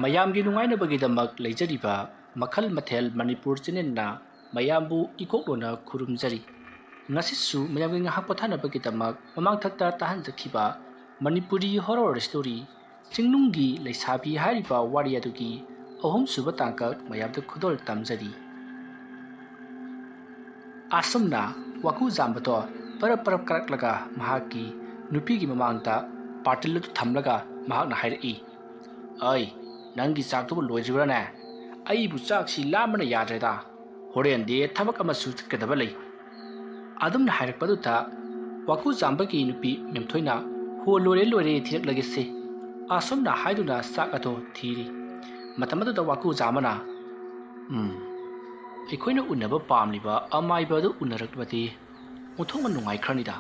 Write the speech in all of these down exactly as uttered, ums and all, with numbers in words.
ꯃꯌꯥꯝꯒꯤ ꯅꯨꯡꯉꯥꯏꯅꯕꯒꯤꯗꯃꯛ ꯂꯩꯖꯔꯤꯕ ꯃꯈꯜ ꯃꯊꯦꯜ ꯃꯅꯤꯄꯨꯔ ꯆꯦꯅꯦꯜꯅ ꯃꯌꯥꯝꯕꯨ ꯏꯀꯣꯛꯂꯣꯟꯅ ꯈꯨꯔꯨꯝꯖꯔꯤ꯫ ꯉꯁꯤꯁꯨ ꯃꯌꯥꯝꯒꯤ ꯉꯥꯏꯍꯥꯛ ꯄꯣꯊꯥꯅꯕꯒꯤꯗꯃꯛ ꯃꯃꯥꯡꯊꯛꯇ ꯇꯥꯍꯟꯖꯈꯤꯕ ꯃꯅꯤꯄꯨꯔꯤ ꯍꯣꯔꯣꯔ ꯁ꯭ꯇꯣꯔꯤ ꯆꯤꯡꯅꯨꯡꯒꯤ ꯂꯩꯁꯥꯕꯤ ꯍꯥꯏꯔꯤꯕ ꯋꯥꯔꯤ ꯑꯗꯨꯒꯤ ꯑꯍꯨꯝꯁꯨꯕ ꯇꯥꯡꯀꯛ ꯃꯌꯥꯝꯗ ꯈꯨꯗꯣꯜ ꯇꯝꯖꯔꯤ꯫ ꯑꯁꯨꯝꯅ ꯋꯥꯀꯨꯖꯥꯝꯕꯗꯣ ꯄꯔꯞ ꯄꯔꯞ ꯀꯥꯔꯛꯂꯒ ꯃꯍꯥꯛꯀꯤ ꯅꯨꯄꯤꯒꯤ ꯃꯃꯥꯡꯗ ꯕꯥꯔꯇꯤꯜ ꯑꯗꯨ ꯊꯝꯂꯒ ꯃꯍꯥꯛꯅ ꯍꯥꯏꯔꯛꯏ, "ꯑꯩ, ꯅꯪꯒꯤ ꯆꯥꯛꯇꯨꯕꯨ ꯂꯣꯏꯗ꯭ꯔꯤꯕ꯭ꯔꯥꯅꯦ? ꯑꯩꯕꯨ ꯆꯥꯛꯁꯤ ꯂꯥꯝꯕꯅ ꯌꯥꯗ꯭ꯔꯦꯗ꯫ ꯍꯣꯔꯦꯟꯗꯤ ꯊꯕꯛ ꯑꯃꯁꯨ ꯆꯠꯀꯗꯕ ꯂꯩ꯫" ꯑꯗꯨꯝꯅ ꯍꯥꯏꯔꯛꯄꯗꯨꯗ ꯋꯥꯀꯨꯖꯥꯝꯕꯒꯤ ꯅꯨꯄꯤ ꯃꯦꯝꯊꯣꯏꯅ, "ꯍꯣ, ꯂꯣꯏꯔꯦ, ꯂꯣꯏꯔꯦ, ꯊꯤꯔꯛꯂꯒꯦꯁꯦ" ꯑꯁꯨꯝꯅ ꯍꯥꯏꯗꯨꯅ ꯆꯥꯛ ꯑꯗꯣ ꯊꯤꯔꯤ꯫ ꯃꯇꯝ ꯑꯗꯨꯗ ꯋꯥꯀꯨꯖꯥꯝꯕꯅ, "ꯎꯝ, ꯑꯩꯈꯣꯏꯅ ꯎꯅꯕ ꯄꯥꯝꯂꯤꯕ ꯑꯃꯥꯏꯕ ꯑꯗꯨ ꯎꯅꯔꯛꯂꯗꯤ ꯑꯣꯟꯊꯣꯛꯅ ꯅꯨꯡꯉꯥꯏꯈ꯭ꯔꯅꯤꯗ꯫"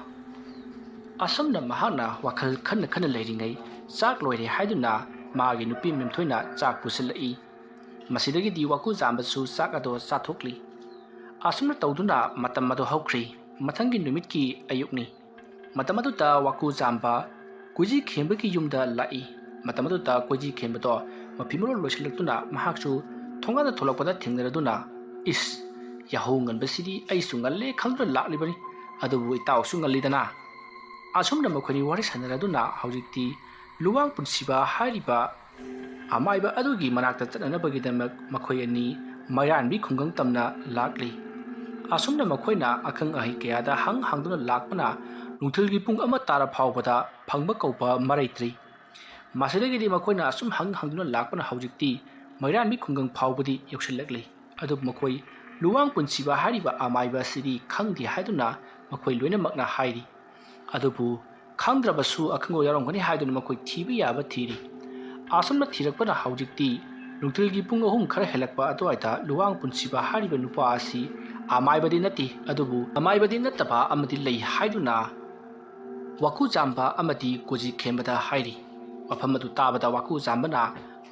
ꯑꯁꯨꯝꯅ ꯃꯍꯥꯛꯅ ꯋꯥꯈꯜ ꯈꯟꯅ ꯈꯟꯅ ꯂꯩꯔꯤꯉꯩ ꯆꯥꯛ ꯂꯣꯏꯔꯦ ꯍꯥꯏꯗꯨꯅ ꯃꯥꯒꯤ ꯅꯨꯄꯤ ꯃꯦꯝꯊꯣꯏꯅ ꯆꯥꯛ ꯄꯨꯁꯤꯜꯂꯛꯏ꯫ ꯃꯁꯤꯗꯒꯤꯗꯤ ꯋꯥꯀꯨꯖꯥꯝꯕꯁꯨ ꯆꯥꯛ ꯑꯗꯣ ꯆꯥꯊꯣꯛꯂꯤ꯫ ꯑꯁꯨꯝꯅ ꯇꯧꯗꯨꯅ ꯃꯇꯝ ꯑꯗꯣ ꯍꯧꯈ꯭ꯔꯤ꯫ ꯃꯊꯪꯒꯤ ꯅꯨꯃꯤꯠꯀꯤ ꯑꯌꯨꯛꯅꯤ꯫ ꯃꯇꯝ ꯑꯗꯨꯗ ꯋꯥꯀꯨꯖꯥꯝꯕ ꯀꯣꯏꯖꯤ ꯈꯦꯝꯕꯒꯤ ꯌꯨꯝꯗ ꯂꯥꯛꯏ꯫ ꯃꯇꯝ ꯑꯗꯨꯗ ꯀꯣꯏꯖꯤ ꯈꯦꯝꯕꯗꯣ ꯃꯐꯤ ꯃꯔꯣꯜ ꯂꯣꯏꯁꯤꯜꯂꯛꯇꯨꯅ ꯃꯍꯥꯛꯁꯨ ꯊꯣꯡꯒꯥꯟꯗ ꯊꯣꯛꯂꯛꯄꯗ ꯊꯦꯡꯅꯔꯗꯨꯅ, "ꯏꯁ, ꯌꯥꯍꯧ ꯉꯟꯕꯁꯤꯗꯤ ꯑꯩꯁꯨ ꯉꯜꯂꯦ ꯈꯪꯗꯨꯅ ꯂꯥꯛꯂꯤꯕꯅꯤ, ꯑꯗꯨꯕꯨ ꯏꯇꯥꯎꯁꯨ ꯉꯜꯂꯤꯗꯅ?" ꯑꯁꯨꯝꯅ ꯃꯈꯣꯏꯅꯤ ꯋꯥꯔꯤ ꯁꯥꯟꯅꯔꯗꯨꯅ ꯍꯧꯖꯤꯛꯇꯤ ꯂꯨꯋꯥꯡ ꯄꯨꯟꯁꯤꯕ ꯍꯥꯏꯔꯤꯕ ꯑꯃꯥꯏꯕ ꯑꯗꯨꯒꯤ ꯃꯅꯥꯛꯇ ꯆꯠꯅꯅꯕꯒꯤꯗꯃꯛ ꯃꯈꯣꯏ ꯑꯅꯤ ꯃꯩꯔꯥꯟꯕꯤ ꯈꯨꯡꯒꯪ ꯇꯝꯅ ꯂꯥꯛꯂꯤ꯫ ꯑꯁꯨꯝꯅ ꯃꯈꯣꯏꯅ ꯑꯈꯪ ꯑꯍꯩ ꯀꯌꯥꯗ ꯍꯪ ꯍꯪꯗꯨꯅ ꯂꯥꯛꯄꯅ ꯅꯨꯡꯊꯤꯜꯒꯤ ꯄꯨꯡ ꯑꯃ ꯇꯥꯔ ꯐꯥꯎꯕꯗ ꯐꯪꯕ ꯀꯧꯕ ꯃꯔꯩꯇ꯭ꯔꯤ꯫ ꯃꯁꯤꯗꯒꯤꯗꯤ ꯃꯈꯣꯏꯅ ꯑꯁꯨꯝ ꯍꯪ ꯍꯪꯗꯨꯅ ꯂꯥꯛꯄꯅ ꯍꯧꯖꯤꯛꯇꯤ ꯃꯩꯔꯥꯟꯕꯤ ꯈꯨꯡꯒꯪ ꯐꯥꯎꯕꯗꯤ ꯌꯧꯁꯤꯜꯂꯛꯂꯤ꯫ ꯑꯗꯨꯕꯨ ꯃꯈꯣꯏ ꯂꯨꯋꯥꯡ ꯄꯨꯟꯁꯤꯕ ꯍꯥꯏꯔꯤꯕ ꯑꯃꯥꯏꯕ ꯑꯁꯤꯗꯤ ꯈꯪꯗꯦ ꯍꯥꯏꯗꯨꯅ ꯃꯈꯣꯏ ꯂꯣꯏꯅꯃꯛꯅ ꯍꯥꯏꯔꯤ꯫ ꯑꯗꯨꯕꯨ ꯈꯪꯗ꯭ꯔꯕꯁꯨ ꯑꯈꯪꯕ ꯌꯥꯎꯔꯝꯒꯅꯤ ꯍꯥꯏꯗꯨꯅ ꯃꯈꯣꯏ ꯊꯤꯕ ꯌꯥꯕ ꯊꯤꯔꯤ꯫ ꯑꯁꯨꯝꯅ ꯊꯤꯔꯛꯄꯅ ꯍꯧꯖꯤꯛꯇꯤ ꯅꯨꯡꯊꯤꯜꯒꯤ ꯄꯨꯡ ꯑꯍꯨꯝ ꯈꯔ ꯍꯦꯜꯂꯛꯄ ꯑꯗꯨꯋꯥꯏꯗ ꯂꯨꯋꯥꯡ ꯄꯨꯟꯁꯤꯕ ꯍꯥꯏꯔꯤꯕ ꯅꯨꯄꯥ ꯑꯁꯤ ꯑꯃꯥꯏꯕꯗꯤ ꯅꯠꯇꯦ, ꯑꯗꯨꯕꯨ ꯑꯃꯥꯏꯕꯗꯤ ꯅꯠꯇꯕ ꯑꯃꯗꯤ ꯂꯩ ꯍꯥꯏꯗꯨꯅ ꯋꯥꯀꯨꯖꯥꯝꯕ ꯑꯃꯗꯤ ꯀꯣꯖꯤ ꯈꯦꯝꯕꯗ ꯍꯥꯏꯔꯤ꯫ ꯋꯥꯐꯝ ꯑꯗꯨ ꯇꯥꯕꯗ ꯋꯥꯀꯨꯖꯥꯝꯕꯅ,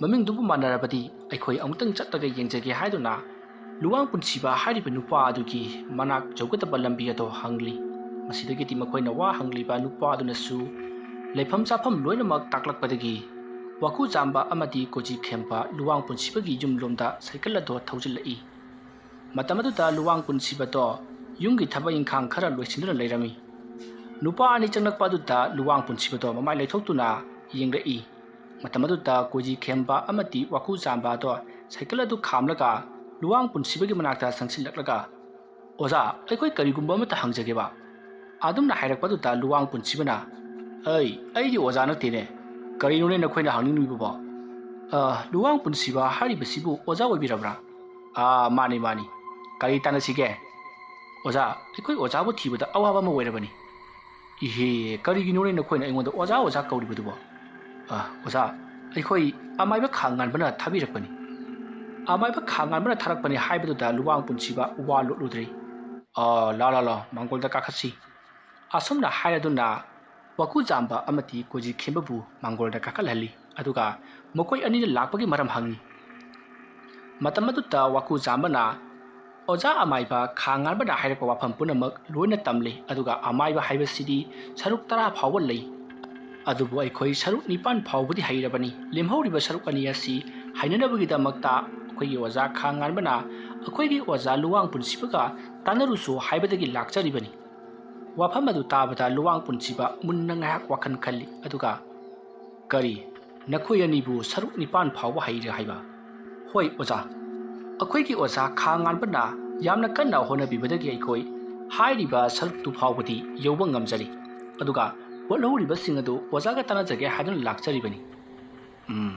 "ꯃꯃꯤꯡꯗꯨꯕꯨ ꯃꯥꯟꯅꯔꯕꯗꯤ ꯑꯩꯈꯣꯏ ꯑꯃꯨꯛꯇꯪ ꯆꯠꯂꯒ ꯌꯦꯡꯖꯒꯦ" ꯍꯥꯏꯗꯨꯅ ꯂꯨꯋꯥꯡ ꯄꯨꯟꯁꯤꯕ ꯍꯥꯏꯔꯤꯕ ꯅꯨꯄꯥ ꯑꯗꯨꯒꯤ ꯃꯅꯥꯛ ꯌꯧꯒꯗꯕ ꯂꯝꯕꯤ ꯑꯗꯣ ꯍꯪꯂꯤ꯫ ꯃꯁꯤꯗꯒꯤꯗꯤ ꯃꯈꯣꯏꯅ ꯋꯥ ꯍꯪꯂꯤꯕ ꯅꯨꯄꯥ ꯑꯗꯨꯅꯁꯨ ꯂꯩꯐꯝ ꯆꯥꯐꯝ ꯂꯣꯏꯅꯃꯛ ꯇꯥꯛꯂꯛꯄꯗꯒꯤ ꯋꯥꯀꯨ ꯆꯥꯝꯕ ꯑꯃꯗꯤ ꯀꯣꯖꯤ ꯈꯦꯝꯕ ꯂꯨꯋꯥꯡ ꯄꯨꯟꯁꯤꯕꯒꯤ ꯌꯨꯝꯂꯣꯝꯗ ꯁꯥꯏꯀꯜ ꯑꯗꯣ ꯊꯧꯖꯤꯜꯂꯛꯏ꯫ ꯃꯇꯝ ꯑꯗꯨꯗ ꯂꯨꯋꯥꯡ ꯄꯨꯟꯁꯤꯕꯗꯣ ꯌꯨꯝꯒꯤ ꯊꯕꯛ ꯏꯪꯈꯥꯡ ꯈꯔ ꯂꯣꯏꯁꯤꯟꯗꯨꯅ ꯂꯩꯔꯝꯃꯤ꯫ ꯅꯨꯄꯥ ꯑꯅꯤ ꯆꯪꯂꯛꯄ ꯑꯗꯨꯗ ꯂꯨꯋꯥꯡ ꯄꯨꯟꯁꯤꯕꯗꯣ ꯃꯃꯥꯏ ꯂꯩꯊꯣꯛꯇꯨꯅ ꯌꯦꯡꯂꯛꯏ꯫ ꯃꯇꯝ ꯑꯗꯨꯗ ꯀꯣꯖꯤ ꯈꯦꯝꯕ ꯑꯃꯗꯤ ꯋꯥꯀꯨ ꯆꯥꯝꯕ ꯑꯗꯣ ꯁꯥꯏꯀꯜ ꯑꯗꯨ ꯈꯥꯝꯂꯒ ꯂꯨꯋꯥꯡ ꯄꯨꯟꯁꯤꯕꯒꯤ ꯃꯅꯥꯛꯇ ꯆꯪꯁꯤꯜꯂꯛꯂꯒ, "ꯑꯣꯖꯥ, ꯑꯩꯈꯣꯏ ꯀꯔꯤꯒꯨꯝꯕ ꯑꯃꯠꯇ ꯍꯪꯖꯒꯦꯕ?" ꯑꯗꯨꯝꯅ ꯍꯥꯏꯔꯛꯄꯗꯨꯗ ꯂꯨꯋꯥꯡ ꯄꯨꯟꯁꯤꯕꯅ, "ꯑꯩ, ꯑꯩꯗꯤ ꯑꯣꯖꯥ ꯅꯠꯇꯦꯅꯦ꯫ ꯀꯔꯤꯅꯣꯅꯦ ꯅꯈꯣꯏꯅ ꯍꯪꯅꯤꯡꯂꯤꯕꯕꯣ?" "ꯑ, ꯂꯨꯋꯥꯡ ꯄꯨꯟꯁꯤꯕ ꯍꯥꯏꯔꯤꯕꯁꯤꯕꯨ ꯑꯣꯖꯥ ꯑꯣꯏꯕꯤꯔꯕ꯭ꯔꯥ?" "ꯑꯥ, ꯃꯥꯅꯤ, ꯃꯥꯅꯤ꯫ ꯀꯔꯤ ꯇꯥꯟꯅꯁꯤꯒꯦ?" "ꯑꯣꯖꯥ, ꯑꯩꯈꯣꯏ ꯑꯣꯖꯥꯕꯨ ꯊꯤꯕꯗ ꯑꯋꯥꯕ ꯑꯃ ꯑꯣꯏꯔꯕꯅꯤ꯫" "ꯏꯍꯦ, ꯀꯔꯤꯒꯤꯅꯣꯅꯦ ꯅꯈꯣꯏꯅ ꯑꯩꯉꯣꯟꯗ ꯑꯣꯖꯥ, ꯑꯣꯖꯥ ꯀꯧꯔꯤꯕꯗꯨꯕꯣ?" "ꯑ, ꯑꯣꯖꯥ, ꯑꯩꯈꯣꯏ ꯑꯃꯥꯏꯕ ꯈꯥ ꯉꯥꯟꯕꯅ ꯊꯥꯕꯤꯔꯛꯄꯅꯤ꯫ ꯑꯃꯥꯏꯕ ꯈꯥ ꯉꯥꯟꯕꯅ ꯊꯥꯔꯛꯄꯅꯤ" ꯍꯥꯏꯕꯗꯨꯗ ꯂꯨꯋꯥꯡ ꯄꯨꯟꯁꯤꯕ ꯋꯥ ꯂꯣꯠꯂꯨꯗ꯭ꯔꯦ꯫ "ꯑ, ꯂꯥ, ꯂꯥ, ꯂꯥ, ꯃꯥꯡꯒꯣꯜꯗ ꯀꯥꯈꯠꯁꯤ꯫" ꯑꯁꯨꯝꯅ ꯍꯥꯏꯔꯗꯨꯅ ꯋꯥꯀꯨ ꯆꯥꯝꯕ ꯑꯃꯗꯤ ꯀꯣꯖꯤ ꯈꯦꯝꯕꯕꯨ ꯃꯥꯡꯒꯣꯜꯗ ꯀꯥꯈꯠꯍꯜꯂꯤ꯫ ꯑꯗꯨꯒ ꯃꯈꯣꯏ ꯑꯅꯤꯅ ꯂꯥꯛꯄꯒꯤ ꯃꯔꯝ ꯍꯪꯉꯤ꯫ ꯃꯇꯝ ꯑꯗꯨꯗ ꯋꯥꯀꯨ ꯆꯥꯝꯕꯅ ꯑꯣꯖꯥ ꯑꯃꯥꯏꯕ ꯈꯥ ꯉꯥꯟꯕꯅ ꯍꯥꯏꯔꯛꯄ ꯋꯥꯐꯝ ꯄꯨꯝꯅꯃꯛ ꯂꯣꯏꯅ ꯇꯝꯂꯤ꯫ ꯑꯗꯨꯒ ꯑꯃꯥꯏꯕ ꯍꯥꯏꯕꯁꯤꯗꯤ ꯁꯔꯨꯛ ꯇꯔꯥ ꯐꯥꯎꯕ ꯂꯩ꯫ ꯑꯗꯨꯕꯨ ꯑꯩꯈꯣꯏ ꯁꯔꯨꯛ ꯅꯤꯄꯥꯟ ꯐꯥꯎꯕꯗꯤ ꯍꯩꯔꯕꯅꯤ꯫ ꯂꯦꯝꯍꯧꯔꯤꯕ ꯁꯔꯨꯛ ꯑꯅꯤ ꯑꯁꯤ ꯍꯩꯅꯅꯕꯒꯤꯗꯃꯛꯇ ꯑꯩꯈꯣꯏꯒꯤ ꯑꯣꯖꯥ ꯈꯥ ꯉꯥꯟꯕꯅ ꯑꯩꯈꯣꯏꯒꯤ ꯑꯣꯖꯥ ꯂꯨꯋꯥꯡ ꯄꯨꯟꯁꯤꯕꯒ ꯇꯥꯟꯅꯔꯨꯁꯨ ꯍꯥꯏꯕꯗꯒꯤ ꯂꯥꯛꯆꯔꯤꯕꯅꯤ꯫ ꯋꯥꯐꯝ ꯑꯗꯨ ꯇꯥꯕꯗ ꯂꯨꯋꯥꯡ ꯄꯨꯟꯁꯤꯕ ꯃꯨꯟꯅ ꯉꯥꯏꯍꯥꯛ ꯋꯥꯈꯜ ꯈꯜꯂꯤ꯫ ꯑꯗꯨꯒ, "ꯀꯔꯤ? ꯅꯈꯣꯏ ꯑꯅꯤꯕꯨ ꯁꯔꯨꯛ ꯅꯤꯄꯥꯟ ꯐꯥꯎꯕ ꯍꯩꯔꯦ ꯍꯥꯏꯕ?" "ꯍꯣꯏ, ꯑꯣꯖꯥ꯫ ꯑꯩꯈꯣꯏꯒꯤ ꯑꯣꯖꯥ ꯈꯥ ꯉꯥꯟꯕꯅ ꯌꯥꯝꯅ ꯀꯟꯅ ꯍꯣꯠꯅꯕꯤꯕꯗꯒꯤ ꯑꯩꯈꯣꯏ ꯍꯥꯏꯔꯤꯕ ꯁꯔꯨꯛꯇꯨ ꯐꯥꯎꯕꯗꯤ ꯌꯧꯕ ꯉꯝꯖꯔꯤ꯫ ꯑꯗꯨꯒ ꯋꯥꯠꯍꯧꯔꯤꯕꯁꯤꯡ ꯑꯗꯨ ꯑꯣꯖꯥꯒ ꯇꯥꯟꯅꯖꯒꯦ ꯍꯥꯏꯗꯨꯅ ꯂꯥꯛꯆꯔꯤꯕꯅꯤ꯫" "ꯎꯝ,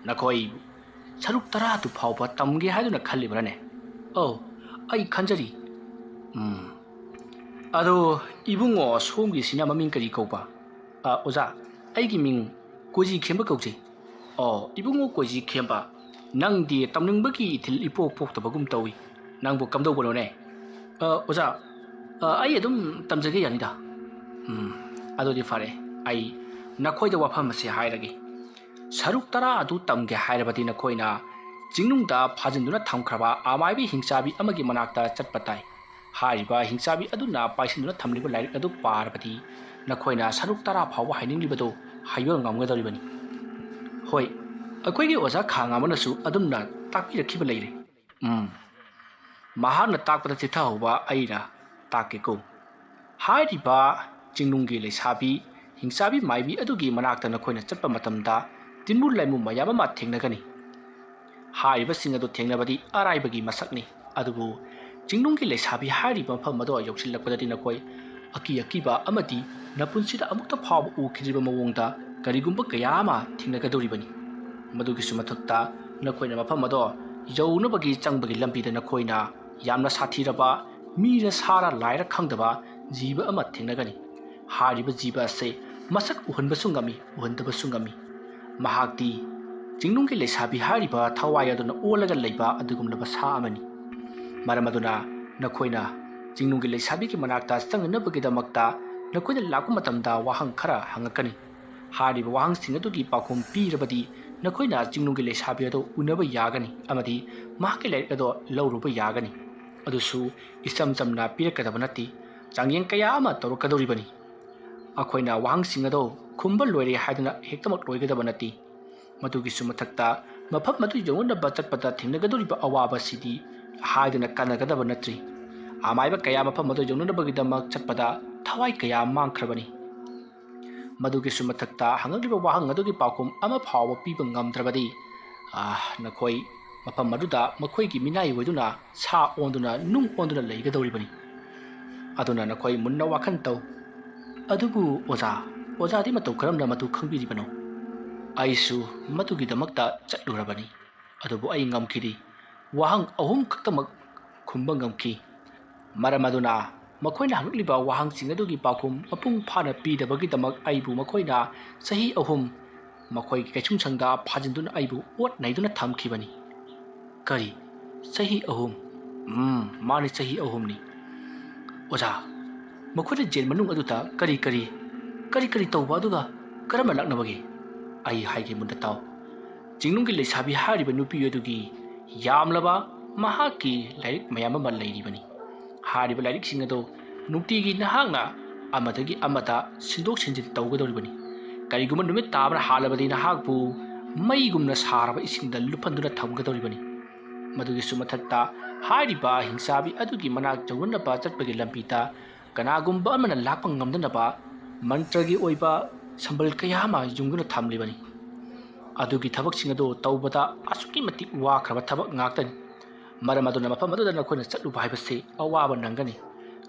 ꯅꯈꯣꯏ ꯁꯔꯨꯛ ꯇꯔꯥꯗꯨ ꯐꯥꯎꯕ ꯇꯝꯒꯦ ꯍꯥꯏꯗꯨꯅ ꯈꯜꯂꯤꯕ꯭ꯔꯥꯅꯦ?" "ꯑꯧ, ꯑꯩ ꯈꯟꯖꯔꯤ꯫" "ꯎꯝ, ꯑꯗꯣ ꯏꯕꯨꯡꯉꯣ ꯁꯣꯝꯒꯤꯁꯤꯅ ꯃꯃꯤꯡ ꯀꯔꯤ ꯀꯧꯕ?" "ꯑ, ꯑꯣꯖꯥ, ꯑꯩꯒꯤ ꯃꯤꯡ ꯀꯣꯏꯖꯤ ꯈꯦꯝꯕ ꯀꯧꯖꯩ꯫" "ꯑꯣ, ꯏꯕꯨꯡꯉꯣ ꯀꯣꯏꯖꯤ ꯈꯦꯝꯕ, ꯅꯪꯗꯤ ꯇꯝꯅꯤꯡꯕꯒꯤ ꯏꯊꯤꯜ ꯏꯄꯣꯛ ꯄꯣꯛꯇꯕꯒꯨꯝ ꯇꯧꯏ꯫ ꯅꯪꯕꯨ ꯀꯝꯗꯧꯕꯅꯣꯅꯦ?" "ꯑ, ꯑꯣꯖꯥ, ꯑ, ꯑꯩ ꯑꯗꯨꯝ ꯇꯝꯖꯒꯦ ꯌꯥꯅꯤꯗ꯫" "ꯎꯝ, ꯑꯗꯨꯗꯤ ꯐꯔꯦ꯫ ꯑꯩ ꯅꯈꯣꯏꯗ ꯋꯥꯐꯝ ꯑꯁꯤ ꯍꯥꯏꯔꯒꯦ꯫ ꯁꯔꯨꯛ ꯇꯔꯥ ꯑꯗꯨ ꯇꯝꯒꯦ ꯍꯥꯏꯔꯕꯗꯤ ꯅꯈꯣꯏꯅ ꯆꯤꯡꯅꯨꯡꯗ ꯐꯥꯖꯤꯟꯗꯨꯅ ꯊꯝꯈ꯭ꯔꯕ ꯑꯃꯥꯏꯕꯤ ꯍꯤꯡꯆꯥꯕꯤ ꯑꯃꯒꯤ ꯃꯅꯥꯛꯇ ꯆꯠꯄ ꯇꯥꯏ꯫ ꯍꯥꯏꯔꯤꯕ ꯍꯤꯡꯆꯥꯕꯤ ꯑꯗꯨꯅ ꯄꯥꯏꯁꯤꯟꯗꯨꯅ ꯊꯝꯂꯤꯕ ꯂꯥꯏꯔꯤꯛ ꯑꯗꯨ ꯄꯥꯔꯕꯗꯤ ꯅꯈꯣꯏꯅ ꯁꯔꯨꯛ ꯇꯔꯥ ꯐꯥꯎꯕ ꯍꯩꯅꯤꯡꯂꯤꯕꯗꯨ ꯍꯩꯕ ꯉꯝꯒꯗꯧꯔꯤꯕꯅꯤ꯫" ꯍꯣꯏ, ꯑꯩꯈꯣꯏꯒꯤ ꯑꯣꯖꯥ ꯈꯥꯡ ꯑꯃꯅꯁꯨ ꯑꯗꯨꯝꯅ ꯇꯥꯛꯄꯤꯔꯛꯈꯤꯕ ꯂꯩꯔꯦ꯫ ꯎꯝ, ꯃꯍꯥꯛꯅ ꯇꯥꯛꯄꯗ ꯆꯤꯊꯍꯧꯕ ꯑꯩꯅ ꯇꯥꯛꯀꯦꯀꯣ꯫ ꯍꯥꯏꯔꯤꯕ ꯆꯤꯡꯅꯨꯡꯒꯤ ꯂꯩꯁꯥꯕꯤ ꯍꯤꯡꯆꯥꯕꯤ ꯃꯥꯏꯕꯤ ꯑꯗꯨꯒꯤ ꯃꯅꯥꯛꯇ ꯅꯈꯣꯏꯅ ꯆꯠꯄ ꯃꯇꯝꯗ ꯇꯤꯟꯕꯨ ꯂꯥꯏꯃꯨ ꯃꯌꯥꯝ ꯑꯃ ꯊꯦꯡꯅꯒꯅꯤ꯫ ꯍꯥꯏꯔꯤꯕꯁꯤꯡ ꯑꯗꯨ ꯊꯦꯡꯅꯕꯗꯤ ꯑꯔꯥꯏꯕꯒꯤ ꯃꯁꯛꯅꯤ꯫ ꯑꯗꯨꯕꯨ ꯆꯤꯡꯅꯨꯡꯒꯤ ꯂꯩꯁꯥꯕꯤ ꯍꯥꯏꯔꯤꯕ ꯃꯐꯝ ꯑꯗꯣ ꯌꯧꯁꯤꯜꯂꯛꯄꯗꯗꯤ ꯅꯈꯣꯏ ꯑꯀꯤ ꯑꯀꯤꯕ ꯑꯃꯗꯤ ꯅꯄꯨꯟꯁꯤꯗ ꯑꯃꯨꯛꯇ ꯐꯥꯎꯕ ꯎꯈꯤꯗ꯭ꯔꯤꯕ ꯃꯑꯣꯡꯗ ꯀꯔꯤꯒꯨꯝꯕ ꯀꯌꯥ ꯑꯃ ꯊꯦꯡꯅꯒꯗꯧꯔꯤꯕꯅꯤ꯫ ꯃꯗꯨꯒꯤꯁꯨ ꯃꯊꯛꯇ ꯅꯈꯣꯏꯅ ꯃꯐꯝ ꯑꯗꯣ ꯌꯧꯅꯕꯒꯤ ꯆꯪꯕꯒꯤ ꯂꯝꯕꯤꯗ ꯅꯈꯣꯏꯅ ꯌꯥꯝꯅ ꯁꯥꯊꯤꯔꯕ, ꯃꯤꯔ ꯁꯥꯔ ꯂꯥꯏꯔ ꯈꯪꯗꯕ ꯖꯤꯕ ꯑꯃ ꯊꯦꯡꯅꯒꯅꯤ꯫ ꯍꯥꯏꯔꯤꯕ ꯖꯤꯕ ꯑꯁꯤ ꯃꯁꯛ ꯎꯍꯟꯕꯁꯨ ꯉꯝꯃꯤ, ꯎꯍꯟꯗꯕꯁꯨ ꯉꯝꯃꯤ꯫ ꯃꯍꯥꯛꯇꯤ ꯆꯤꯡꯅꯨꯡꯒꯤ ꯂꯩꯁꯥꯕꯤ ꯍꯥꯏꯔꯤꯕ ꯊꯋꯥꯏ ꯑꯗꯨꯅ ꯑꯣꯜꯂꯒ ꯂꯩꯕ ꯑꯗꯨꯒꯨꯝꯂꯕ ꯁꯥ ꯑꯃꯅꯤ꯫ ꯃꯔꯝ ꯑꯗꯨꯅ ꯅꯈꯣꯏꯅ ꯆꯤꯡꯅꯨꯡꯒꯤ ꯂꯩꯁꯥꯕꯤꯒꯤ ꯃꯅꯥꯛꯇ ꯆꯪꯅꯅꯕꯒꯤꯗꯃꯛꯇ ꯅꯈꯣꯏꯅ ꯂꯥꯛꯄ ꯃꯇꯝꯗ ꯋꯥꯍꯪ ꯈꯔ ꯍꯪꯉꯛꯀꯅꯤ꯫ ꯍꯥꯏꯔꯤꯕ ꯋꯥꯍꯪꯁꯤꯡ ꯑꯗꯨꯒꯤ ꯄꯥꯎꯈꯨꯝ ꯄꯤꯔꯕꯗꯤ ꯅꯈꯣꯏꯅ ꯆꯤꯡꯅꯨꯡꯒꯤ ꯂꯩꯁꯥꯕꯤ ꯑꯗꯨ ꯎꯅꯕ ꯌꯥꯒꯅꯤ ꯑꯃꯗꯤ ꯃꯍꯥꯛꯀꯤ ꯂꯥꯏꯔꯤꯛ ꯑꯗꯨ ꯂꯧꯔꯨꯕ ꯌꯥꯒꯅꯤ꯫ ꯑꯗꯨꯁꯨ ꯏꯆꯝ ꯆꯝꯅ ꯄꯤꯔꯛꯀꯗꯕ ꯅꯠꯇꯦ, ꯆꯥꯡꯌꯦꯡ ꯀꯌꯥ ꯑꯃ ꯇꯧꯔꯛꯀꯗꯧꯔꯤꯕꯅꯤ꯫ ꯑꯩꯈꯣꯏꯅ ꯋꯥꯍꯪꯁꯤꯡ ꯑꯗꯨ ꯈꯨꯝꯕ ꯂꯣꯏꯔꯦ ꯍꯥꯏꯗꯨꯅ ꯍꯦꯛꯇꯃꯛ ꯂꯣꯏꯒꯗꯕ ꯅꯠꯇꯦ꯫ ꯃꯗꯨꯒꯤꯁꯨ ꯃꯊꯛꯇ ꯃꯐꯝ ꯑꯗꯨ ꯌꯧꯅꯅꯕ ꯆꯠꯄꯗ ꯊꯦꯡꯅꯒꯗꯧꯔꯤꯕ ꯑꯋꯥꯕꯁꯤꯗꯤ ꯍꯥꯏꯗꯅ ꯀꯥꯟꯅꯒꯗꯕ ꯅꯠꯇ꯭ꯔꯤ꯫ ꯑꯃꯥꯏꯕ ꯀꯌꯥ ꯃꯐꯝ ꯑꯗꯨ ꯌꯧꯅꯅꯕꯒꯤꯗꯃꯛ ꯆꯠꯄꯗ ꯊꯋꯥꯏ ꯀꯌꯥ ꯃꯥꯡꯈ꯭ꯔꯕꯅꯤ꯫ ꯃꯗꯨꯒꯤꯁꯨ ꯃꯊꯛꯇ ꯍꯪꯉꯛꯂꯤꯕ ꯋꯥꯍꯪ ꯑꯗꯨꯒꯤ ꯄꯥꯎꯈꯨꯝ ꯑꯃ ꯐꯥꯎꯕ ꯄꯤꯕ ꯉꯝꯗ꯭ꯔꯕꯗꯤ, ꯑꯥ, ꯅꯈꯣꯏ ꯃꯐꯝ ꯑꯗꯨꯗ ꯃꯈꯣꯏꯒꯤ ꯃꯤꯅꯥꯏ ꯑꯣꯏꯗꯨꯅ ꯁꯥ ꯑꯣꯟꯗꯨꯅ ꯅꯨꯡ ꯑꯣꯟꯗꯨꯅ ꯂꯩꯒꯗꯧꯔꯤꯕꯅꯤ꯫ ꯑꯗꯨꯅ ꯅꯈꯣꯏ ꯃꯨꯟꯅ ꯋꯥꯈꯜ ꯇꯧ꯫ ꯑꯗꯨꯕꯨ ꯑꯣꯖꯥ, ꯑꯣꯖꯥꯗꯤ ꯃꯇꯧ ꯀꯔꯝꯅ ꯃꯗꯨ ꯈꯪꯕꯤꯔꯤꯕꯅꯣ? ꯑꯩꯁꯨ ꯃꯗꯨꯒꯤꯗꯃꯛꯇ ꯆꯠꯂꯨꯔꯕꯅꯤ, ꯑꯗꯨꯕꯨ ꯑꯩ ꯉꯝꯈꯤꯗꯦ꯫ ꯋꯥꯍꯪ ꯑꯍꯨꯝ ꯈꯛꯇꯃꯛ ꯈꯨꯝꯕ ꯉꯝꯈꯤ꯫ ꯃꯔꯝ ꯑꯗꯨꯅ ꯃꯈꯣꯏꯅ ꯍꯪꯂꯛꯂꯤꯕ ꯋꯥꯍꯪꯁꯤꯡ ꯑꯗꯨꯒꯤ ꯄꯥꯎꯈꯨꯝ ꯃꯄꯨꯡ ꯐꯥꯅ ꯄꯤꯗꯕꯒꯤꯗꯃꯛ ꯑꯩꯕꯨ ꯃꯈꯣꯏꯅ ꯆꯍꯤ ꯑꯍꯨꯝ ꯃꯈꯣꯏꯒꯤ ꯀꯩꯁꯨꯝꯁꯪꯗ ꯐꯥꯖꯤꯟꯗꯨꯅ ꯑꯩꯕꯨ ꯑꯣꯠ ꯅꯩꯗꯨꯅ ꯊꯝꯈꯤꯕꯅꯤ꯫ ꯀꯔꯤ? ꯆꯍꯤ ꯑꯍꯨꯝ? ꯎꯝ, ꯃꯥꯅꯤ, ꯆꯍꯤ ꯑꯍꯨꯝꯅꯤ꯫ ꯑꯣꯖꯥ, ꯃꯈꯣꯏꯅ ꯖꯦꯜ ꯃꯅꯨꯡ ꯑꯗꯨꯗ ꯀꯔꯤ ꯀꯔꯤ, ꯀꯔꯤ ꯀꯔꯤ ꯇꯧꯕ ꯑꯗꯨꯒ ꯀꯔꯝꯅ ꯂꯥꯛꯅꯕꯒꯦ? ꯑꯩ ꯍꯥꯏꯒꯦ ꯃꯨꯟꯅ ꯇꯥꯎ꯫ ꯆꯤꯡꯅꯨꯡꯒꯤ ꯂꯩꯁꯥꯕꯤ ꯍꯥꯏꯔꯤꯕ ꯅꯨꯄꯤ ꯑꯗꯨꯒꯤ ꯌꯥꯝꯂꯕ ꯃꯍꯥꯛꯀꯤ ꯂꯥꯏꯔꯤꯛ ꯃꯌꯥꯝ ꯑꯃ ꯂꯩꯔꯤꯕꯅꯤ꯫ ꯍꯥꯏꯔꯤꯕ ꯂꯥꯏꯔꯤꯛꯁꯤꯡ ꯑꯗꯨ ꯅꯨꯡꯇꯤꯒꯤ ꯅꯍꯥꯛꯅ ꯑꯃꯗꯒꯤ ꯑꯃꯗ ꯁꯤꯟꯗꯣꯛ ꯁꯤꯟꯖꯤꯟ ꯇꯧꯒꯗꯧꯔꯤꯕꯅꯤ꯫ ꯀꯔꯤꯒꯨꯝꯕ ꯅꯨꯃꯤꯠ ꯇꯥꯕꯅ ꯍꯥꯜꯂꯕꯗꯤ ꯅꯍꯥꯛꯄꯨ ꯃꯩꯒꯨꯝꯅ ꯁꯥꯔꯕ ꯏꯁꯤꯡꯗ ꯂꯨꯞꯍꯟꯗꯨꯅ ꯊꯝꯒꯗꯧꯔꯤꯕꯅꯤ꯫ ꯃꯗꯨꯒꯤꯁꯨ ꯃꯊꯛꯇ, ꯍꯥꯏꯔꯤꯕ ꯍꯤꯡꯆꯥꯕꯤ ꯑꯗꯨꯒꯤ ꯃꯅꯥꯛ ꯌꯧꯅꯅꯕ ꯆꯠꯄꯒꯤ ꯂꯝꯕꯤꯗ ꯀꯅꯥꯒꯨꯝꯕ ꯑꯃꯅ ꯂꯥꯛꯄ ꯉꯝꯗꯅꯕ ꯃꯟꯇ꯭ꯔꯒꯤ ꯑꯣꯏꯕ ꯁꯝꯕꯜ ꯀꯌꯥ ꯑꯃ ꯌꯨꯡꯗꯨꯅ ꯊꯝꯂꯤꯕꯅꯤ꯫ ꯑꯗꯨꯒꯤ ꯊꯕꯛꯁꯤꯡ ꯑꯗꯨ ꯇꯧꯕꯗ ꯑꯁꯨꯛꯀꯤ ꯃꯇꯤꯛ ꯋꯥꯈ꯭ꯔꯕ ꯊꯕꯛ ꯉꯥꯛꯇꯅꯤ꯫ ꯃꯔꯝ ꯑꯗꯨꯅ ꯃꯐꯝ ꯑꯗꯨꯗ ꯅꯈꯣꯏꯅ ꯆꯠꯂꯨꯕ ꯍꯥꯏꯕꯁꯤ ꯑꯋꯥꯕ ꯅꯪꯒꯅꯤ꯫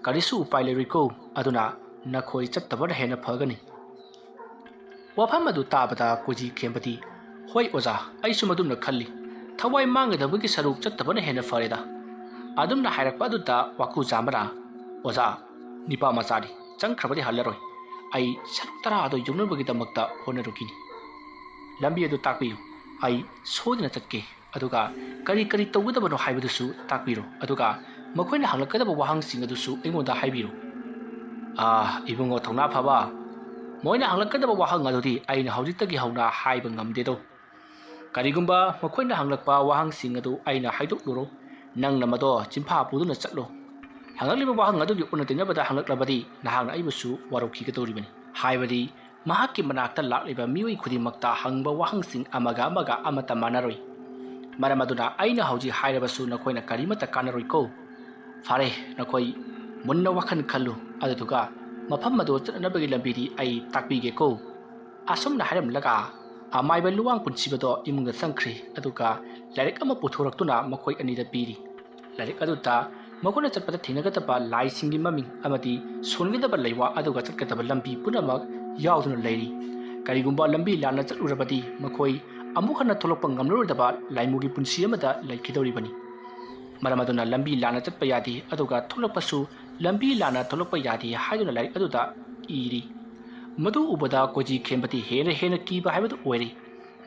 ꯀꯔꯤꯁꯨ ꯎꯄꯥꯏ ꯂꯩꯔꯣꯏꯀꯣ꯫ ꯑꯗꯨꯅ ꯅꯈꯣꯏ ꯆꯠꯇꯕꯅ ꯍꯦꯟꯅ ꯐꯒꯅꯤ꯫ ꯋꯥꯐꯝ ꯑꯗꯨ ꯇꯥꯕꯗ ꯀꯣꯖꯤ ꯈꯦꯝꯕꯗꯤ, "ꯍꯣꯏ ꯑꯣꯖꯥ, ꯑꯩꯁꯨ ꯃꯗꯨꯝꯅ ꯈꯜꯂꯤ꯫ ꯊꯋꯥꯏ ꯃꯥꯡꯒꯗꯕꯒꯤ ꯁꯔꯨꯛ ꯆꯠꯇꯕꯅ ꯍꯦꯟꯅ ꯐꯔꯦꯗ꯫" ꯑꯗꯨꯝꯅ ꯍꯥꯏꯔꯛꯄ ꯑꯗꯨꯗ ꯋꯥꯀꯨꯖꯥꯝꯕꯅ, "ꯑꯣꯖꯥ, ꯅꯤꯄꯥ ꯃꯆꯥꯗꯤ ꯆꯪꯈ꯭ꯔꯕꯗꯤ ꯍꯜꯂꯔꯣꯏ꯫ ꯑꯩ ꯁꯔꯨꯛ ꯇꯔꯥ ꯑꯗꯨ ꯌꯧꯅꯕꯒꯤꯗꯃꯛꯇ ꯍꯣꯠꯅꯔꯨꯈꯤꯅꯤ꯫ ꯂꯝꯕꯤ ꯑꯗꯨ ꯇꯥꯛꯄꯤꯌꯨ꯫ ꯑꯩ ꯁꯣꯏꯗꯅ ꯆꯠꯀꯦ꯫ ꯑꯗꯨꯒ ꯀꯔꯤ ꯀꯔꯤ ꯇꯧꯒꯗꯕꯅꯣ ꯍꯥꯏꯕꯗꯨꯁꯨ ꯇꯥꯛꯄꯤꯔꯣ꯫ ꯑꯗꯨꯒ ꯃꯈꯣꯏꯅ ꯍꯪꯂꯛꯀꯗꯕ ꯋꯥꯍꯪꯁꯤꯡ ꯑꯗꯨꯁꯨ ꯑꯩꯉꯣꯟꯗ ꯍꯥꯏꯕꯤꯔꯣ꯫" "ꯑꯥ, ꯏꯕꯨꯡꯉꯣ ꯊꯧꯅꯥ ꯐꯕ, ꯃꯣꯏꯅ ꯍꯪꯂꯛꯀꯗꯕ ꯋꯥꯍꯪ ꯑꯗꯨꯗꯤ ꯑꯩꯅ ꯍꯧꯖꯤꯛꯇꯒꯤ ꯍꯧꯅ ꯍꯥꯏꯕ ꯉꯝꯗꯦꯗꯣ꯫ ꯀꯔꯤꯒꯨꯝꯕ ꯃꯈꯣꯏꯅ ꯍꯪꯂꯛꯄ ꯋꯥꯍꯪꯁꯤꯡ ꯑꯗꯨ ꯑꯩꯅ ꯍꯥꯏꯗꯣꯛꯂꯨꯔꯣ, ꯅꯪꯅ ꯃꯗꯣ ꯆꯤꯟꯐꯥ ꯄꯨꯗꯨꯅ ꯆꯠꯂꯣ꯫ ꯍꯪꯂꯛꯂꯤꯕ ꯋꯥꯍꯪ ꯑꯗꯨꯒꯤ ꯑꯣꯟꯅ ꯇꯩꯅꯕꯗ ꯍꯪꯂꯛꯂꯕꯗꯤ ꯅꯍꯥꯛꯅ ꯑꯩꯕꯨꯁꯨ ꯋꯥꯔꯧꯈꯤꯒꯗꯧꯔꯤꯕꯅꯤ꯫ ꯍꯥꯏꯕꯗꯤ ꯃꯍꯥꯛꯀꯤ ꯃꯅꯥꯛꯇ ꯂꯥꯛꯂꯤꯕ ꯃꯤꯑꯣꯏ ꯈꯨꯗꯤꯡꯃꯛꯇ ꯍꯪꯕ ꯋꯥꯍꯪꯁꯤꯡ ꯑꯃꯒ ꯑꯃꯒ ꯑꯃꯠꯇ ꯃꯥꯟꯅꯔꯣꯏ꯫ ꯃꯔꯝ ꯑꯗꯨꯅ ꯑꯩꯅ ꯍꯧꯖꯤꯛ ꯍꯥꯏꯔꯕꯁꯨ ꯅꯈꯣꯏꯅ ꯀꯔꯤꯃꯠꯇ ꯀꯥꯟꯅꯔꯣꯏꯀꯣ꯫ ꯐꯔꯦ, ꯅꯈꯣꯏ ꯃꯨꯟꯅ ꯋꯥꯈꯜ ꯈꯜꯂꯨ, ꯑꯗꯨꯗꯨꯒ ꯃꯐꯝ ꯑꯗꯨ ꯆꯠꯅꯅꯕꯒꯤ ꯂꯝꯕꯤꯗꯤ ꯑꯩ ꯇꯥꯛꯄꯤꯒꯦꯀꯣ꯫" ꯑꯁꯨꯝꯅ ꯍꯥꯏꯔꯝꯂꯒ ꯑꯃꯥꯏꯕ ꯂꯨꯋꯥꯡ ꯄꯨꯟꯁꯤꯕꯗꯣ ꯏꯃꯨꯡꯗ ꯆꯪꯈ꯭ꯔꯤ꯫ ꯑꯗꯨꯒ ꯂꯥꯏꯔꯤꯛ ꯑꯃ ꯄꯨꯊꯣꯔꯛꯇꯨꯅ ꯃꯈꯣꯏ ꯑꯅꯤꯗ ꯄꯤꯔꯤ꯫ ꯂꯥꯏꯔꯤꯛ ꯑꯗꯨꯗ ꯃꯈꯣꯏꯅ ꯆꯠꯄꯗ ꯊꯦꯡꯅꯒꯗꯕ ꯂꯥꯏꯁꯤꯡꯒꯤ ꯃꯃꯤꯡ ꯑꯃꯗꯤ ꯁꯣꯟꯒꯗꯕ ꯂꯩꯋꯥ ꯑꯗꯨꯒ ꯆꯠꯀꯗꯕ ꯂꯝꯕꯤ ꯄꯨꯝꯅꯃꯛ ꯌꯥꯎꯗꯨꯅ ꯂꯩꯔꯤ꯫ ꯀꯔꯤꯒꯨꯝꯕ ꯂꯝꯕꯤ ꯂꯥꯟꯅ ꯆꯠꯂꯨꯔꯕꯗꯤ ꯃꯈꯣꯏ ꯑꯃꯨꯛ ꯍꯟꯅ ꯊꯣꯛꯂꯛꯄ ꯉꯝꯂꯔꯣꯏꯗꯕ ꯂꯥꯏꯃꯨꯒꯤ ꯄꯨꯟꯁꯤ ꯑꯃꯗ ꯂꯩꯈꯤꯗꯧꯔꯤꯕꯅꯤ꯫ ꯃꯔꯝ ꯑꯗꯨꯅ ꯂꯝꯕꯤ ꯂꯥꯟꯅ ꯆꯠꯄ ꯌꯥꯗꯦ, ꯑꯗꯨꯒ ꯊꯣꯛꯂꯛꯄꯁꯨ ꯂꯝꯕꯤ ꯂꯥꯟꯅ ꯊꯣꯛꯂꯛꯄ ꯌꯥꯗꯦ ꯍꯥꯏꯗꯨꯅ ꯂꯥꯏꯔꯤꯛ ꯑꯗꯨꯗ ꯏꯔꯤ꯫ ꯃꯗꯨ ꯎꯕꯗ ꯀꯣꯖꯤ ꯈꯦꯝꯕꯗꯤ ꯍꯦꯟꯅ ꯍꯦꯟꯅ ꯀꯤꯕ ꯍꯥꯏꯕꯗꯨ ꯑꯣꯏꯔꯦ꯫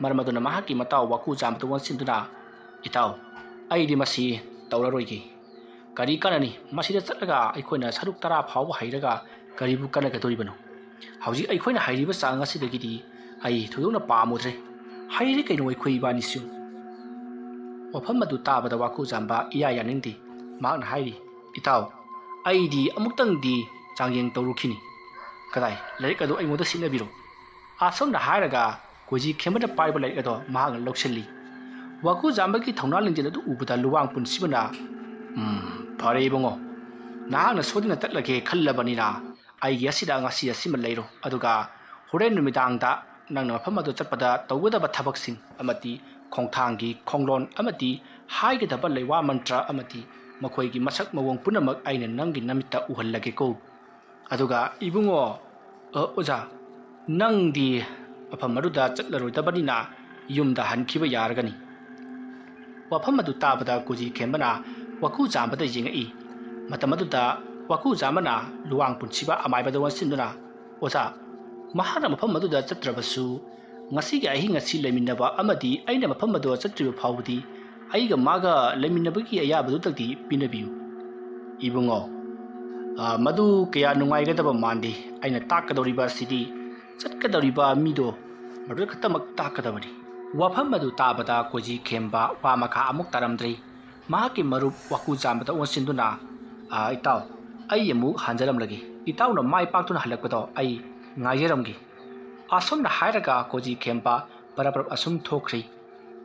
ꯃꯔꯝ ꯑꯗꯨꯅ ꯃꯍꯥꯛꯀꯤ ꯃꯇꯥꯎ ꯋꯥꯀꯨ ꯆꯥꯝꯕꯗ ꯑꯣꯟꯁꯤꯟꯗꯨꯅ, "ꯏꯇꯥꯎ, ꯑꯩꯗꯤ ꯃꯁꯤ ꯇꯧꯔꯔꯣꯏꯒꯦ꯫ ꯀꯔꯤ ꯀꯥꯟꯅꯅꯤ? ꯃꯁꯤꯗ ꯆꯠꯂꯒ ꯑꯩꯈꯣꯏꯅ ꯁꯔꯨꯛ ꯇꯔꯥ ꯐꯥꯎꯕ ꯍꯩꯔꯒ ꯀꯔꯤꯕꯨ ꯀꯥꯟꯅꯒꯗꯧꯔꯤꯕꯅꯣ? ꯍꯧꯖꯤꯛ ꯑꯩꯈꯣꯏꯅ ꯍꯩꯔꯤꯕ ꯆꯥꯡ ꯑꯁꯤꯗꯒꯤꯗꯤ ꯑꯩ ꯊꯣꯏꯗꯣꯛꯅ ꯄꯥꯝꯃꯨꯗ꯭ꯔꯦ꯫ ꯍꯩꯔꯦ ꯀꯩꯅꯣ ꯑꯩꯈꯣꯏ ꯏꯕꯥꯅꯤꯁꯨ꯫" ꯋꯥꯐꯝ ꯑꯗꯨ ꯇꯥꯕꯗ ꯋꯥꯀꯨ ꯆꯥꯝꯕ ꯏꯌꯥ ꯌꯥꯅꯤꯡꯗꯦ꯫ ꯃꯍꯥꯛꯅ ꯍꯥꯏꯔꯤ, "ꯏꯇꯥꯎ, ꯑꯩꯗꯤ ꯑꯃꯨꯛꯇꯪꯗꯤ ꯆꯥꯡꯌꯦꯡ ꯇꯧꯔꯨꯈꯤꯅꯤ꯫ ꯀꯗꯥꯏ, ꯂꯥꯏꯔꯤꯛ ꯑꯗꯨ ꯑꯩꯉꯣꯟꯗ ꯁꯤꯟꯅꯕꯤꯔꯣ꯫" ꯑꯁꯨꯝꯅ ꯍꯥꯏꯔꯒ ꯀꯣꯖꯤ ꯈꯦꯝꯕꯅ ꯄꯥꯏꯔꯤꯕ ꯂꯥꯏꯔꯤꯛ ꯑꯗꯣ ꯃꯍꯥꯛꯅ ꯂꯧꯁꯤꯜꯂꯤ꯫ ꯋꯥꯀꯨ ꯖꯥꯝꯕꯒꯤ ꯊꯧꯅꯥ ꯂꯤꯡꯖꯦꯜ ꯑꯗꯨ ꯎꯕꯗ ꯂꯨꯋꯥꯡ ꯄꯨꯟꯁꯤꯕꯅ, "ꯎꯝ, ꯐꯔꯦ ꯏꯕꯨꯡꯉꯣ, ꯅꯍꯥꯛꯅ ꯁꯣꯏꯗꯅ ꯆꯠꯂꯒꯦ ꯈꯜꯂꯕꯅꯤꯅ ꯑꯩꯒꯤ ꯑꯁꯤꯗ ꯉꯁꯤ ꯑꯁꯤꯃ ꯂꯩꯔꯣ, ꯑꯗꯨꯒ ꯍꯣꯔꯦꯟ ꯅꯨꯃꯤꯗꯥꯡꯗ ꯅꯪꯅ ꯃꯐꯝ ꯑꯗꯨ ꯆꯠꯄꯗ ꯇꯧꯒꯗꯕ ꯊꯕꯛꯁꯤꯡ ꯑꯃꯗꯤ ꯈꯣꯡꯊꯥꯡꯒꯤ ꯈꯣꯡꯂꯣꯟ ꯑꯃꯗꯤ ꯍꯥꯏꯒꯗꯕ ꯂꯩꯋꯥ ꯃꯟꯇ꯭ꯔ ꯑꯃꯗꯤ ꯃꯈꯣꯏꯒꯤ ꯃꯁꯛ ꯃꯑꯣꯡ ꯄꯨꯝꯅꯃꯛ ꯑꯩꯅ ꯅꯪꯒꯤ ꯅꯃꯤꯠꯇ ꯎꯍꯜꯂꯒꯦꯀꯣ꯫ ꯑꯗꯨꯒ ꯏꯕꯨꯡꯉꯣ, ꯑ, ꯑꯣꯖꯥ, ꯅꯪꯗꯤ ꯃꯐꯝ ꯑꯗꯨꯗ ꯆꯠꯂꯔꯣꯏꯗꯕꯅꯤꯅ ꯌꯨꯝꯗ ꯍꯟꯈꯤꯕ ꯌꯥꯔꯒꯅꯤ꯫" ꯋꯥꯐꯝ ꯑꯗꯨ ꯇꯥꯕꯗ ꯀꯨꯖꯤ ꯈꯦꯝꯕꯅ ꯋꯥꯀꯨ ꯖꯥꯝꯕꯗ ꯌꯦꯡꯉꯛꯏ꯫ ꯃꯇꯝ ꯑꯗꯨꯗ ꯋꯥꯀꯨ ꯖꯥꯝꯕꯅ ꯂꯨꯋꯥꯡ ꯄꯨꯟꯁꯤꯕ ꯑꯃꯥꯏꯕꯗ ꯑꯣꯟꯁꯤꯟꯗꯨꯅ, "ꯑꯣꯖꯥ, ꯃꯍꯥꯛꯅ ꯃꯐꯝ ꯑꯗꯨꯗ ꯆꯠꯇ꯭ꯔꯕꯁꯨ, ꯉꯁꯤꯒꯤ ꯑꯍꯤꯡ ꯑꯁꯤ ꯂꯩꯃꯤꯟꯅꯕ ꯑꯃꯗꯤ ꯑꯩꯅ ꯃꯐꯝ ꯑꯗꯨꯗ ꯆꯠꯇ꯭ꯔꯤꯕ ꯐꯥꯎꯕꯗꯤ ꯑꯩꯒ ꯃꯥꯒ ꯂꯩꯃꯤꯟꯅꯕꯒꯤ ꯑꯌꯥꯕꯗꯨꯇꯪꯗꯤ ꯄꯤꯅꯕꯤꯌꯨ꯫" "ꯏꯕꯨꯡꯉꯣ, ꯑ, ꯃꯗꯨ ꯀꯌꯥ ꯅꯨꯡꯉꯥꯏꯒꯗꯕ ꯃꯥꯟꯗꯦ꯫ ꯑꯩꯅ ꯇꯥꯛꯀꯗꯧꯔꯤꯕ ꯑꯁꯤꯗꯤ ꯆꯠꯀꯗꯧꯔꯤꯕ ꯃꯤꯗꯣ ꯃꯗꯨꯗ ꯈꯛꯇꯃꯛ ꯇꯥꯛꯀꯗꯕꯅꯤ꯫" ꯋꯥꯐꯝ ꯑꯗꯨ ꯇꯥꯕꯗ ꯀꯣꯖꯤ ꯈꯦꯝꯕ ꯋꯥ ꯃꯈꯥ ꯑꯃꯨꯛ ꯇꯥꯔꯝꯗ꯭ꯔꯦ꯫ ꯃꯍꯥꯛꯀꯤ ꯃꯔꯨꯞ ꯋꯥꯀꯨ ꯖꯥꯝꯕꯗ ꯑꯣꯟꯁꯤꯟꯗꯨꯅ, "ꯑ, ꯏꯇꯥꯎ, ꯑꯩ ꯑꯃꯨꯛ ꯍꯟꯖꯔꯝꯂꯒꯦ꯫ ꯏꯇꯥꯎꯅ ꯃꯥꯏ ꯄꯥꯛꯇꯨꯅ ꯍꯜꯂꯛꯄꯗꯣ ꯑꯩ ꯉꯥꯏꯖꯔꯝꯒꯦ꯫" ꯑꯁꯨꯝꯅ ꯍꯥꯏꯔꯒ ꯀꯣꯖꯤ ꯈꯦꯝꯕ ꯄꯔꯞ ꯄꯔꯞ ꯑꯁꯨꯝ ꯊꯣꯛꯈ꯭ꯔꯦ꯫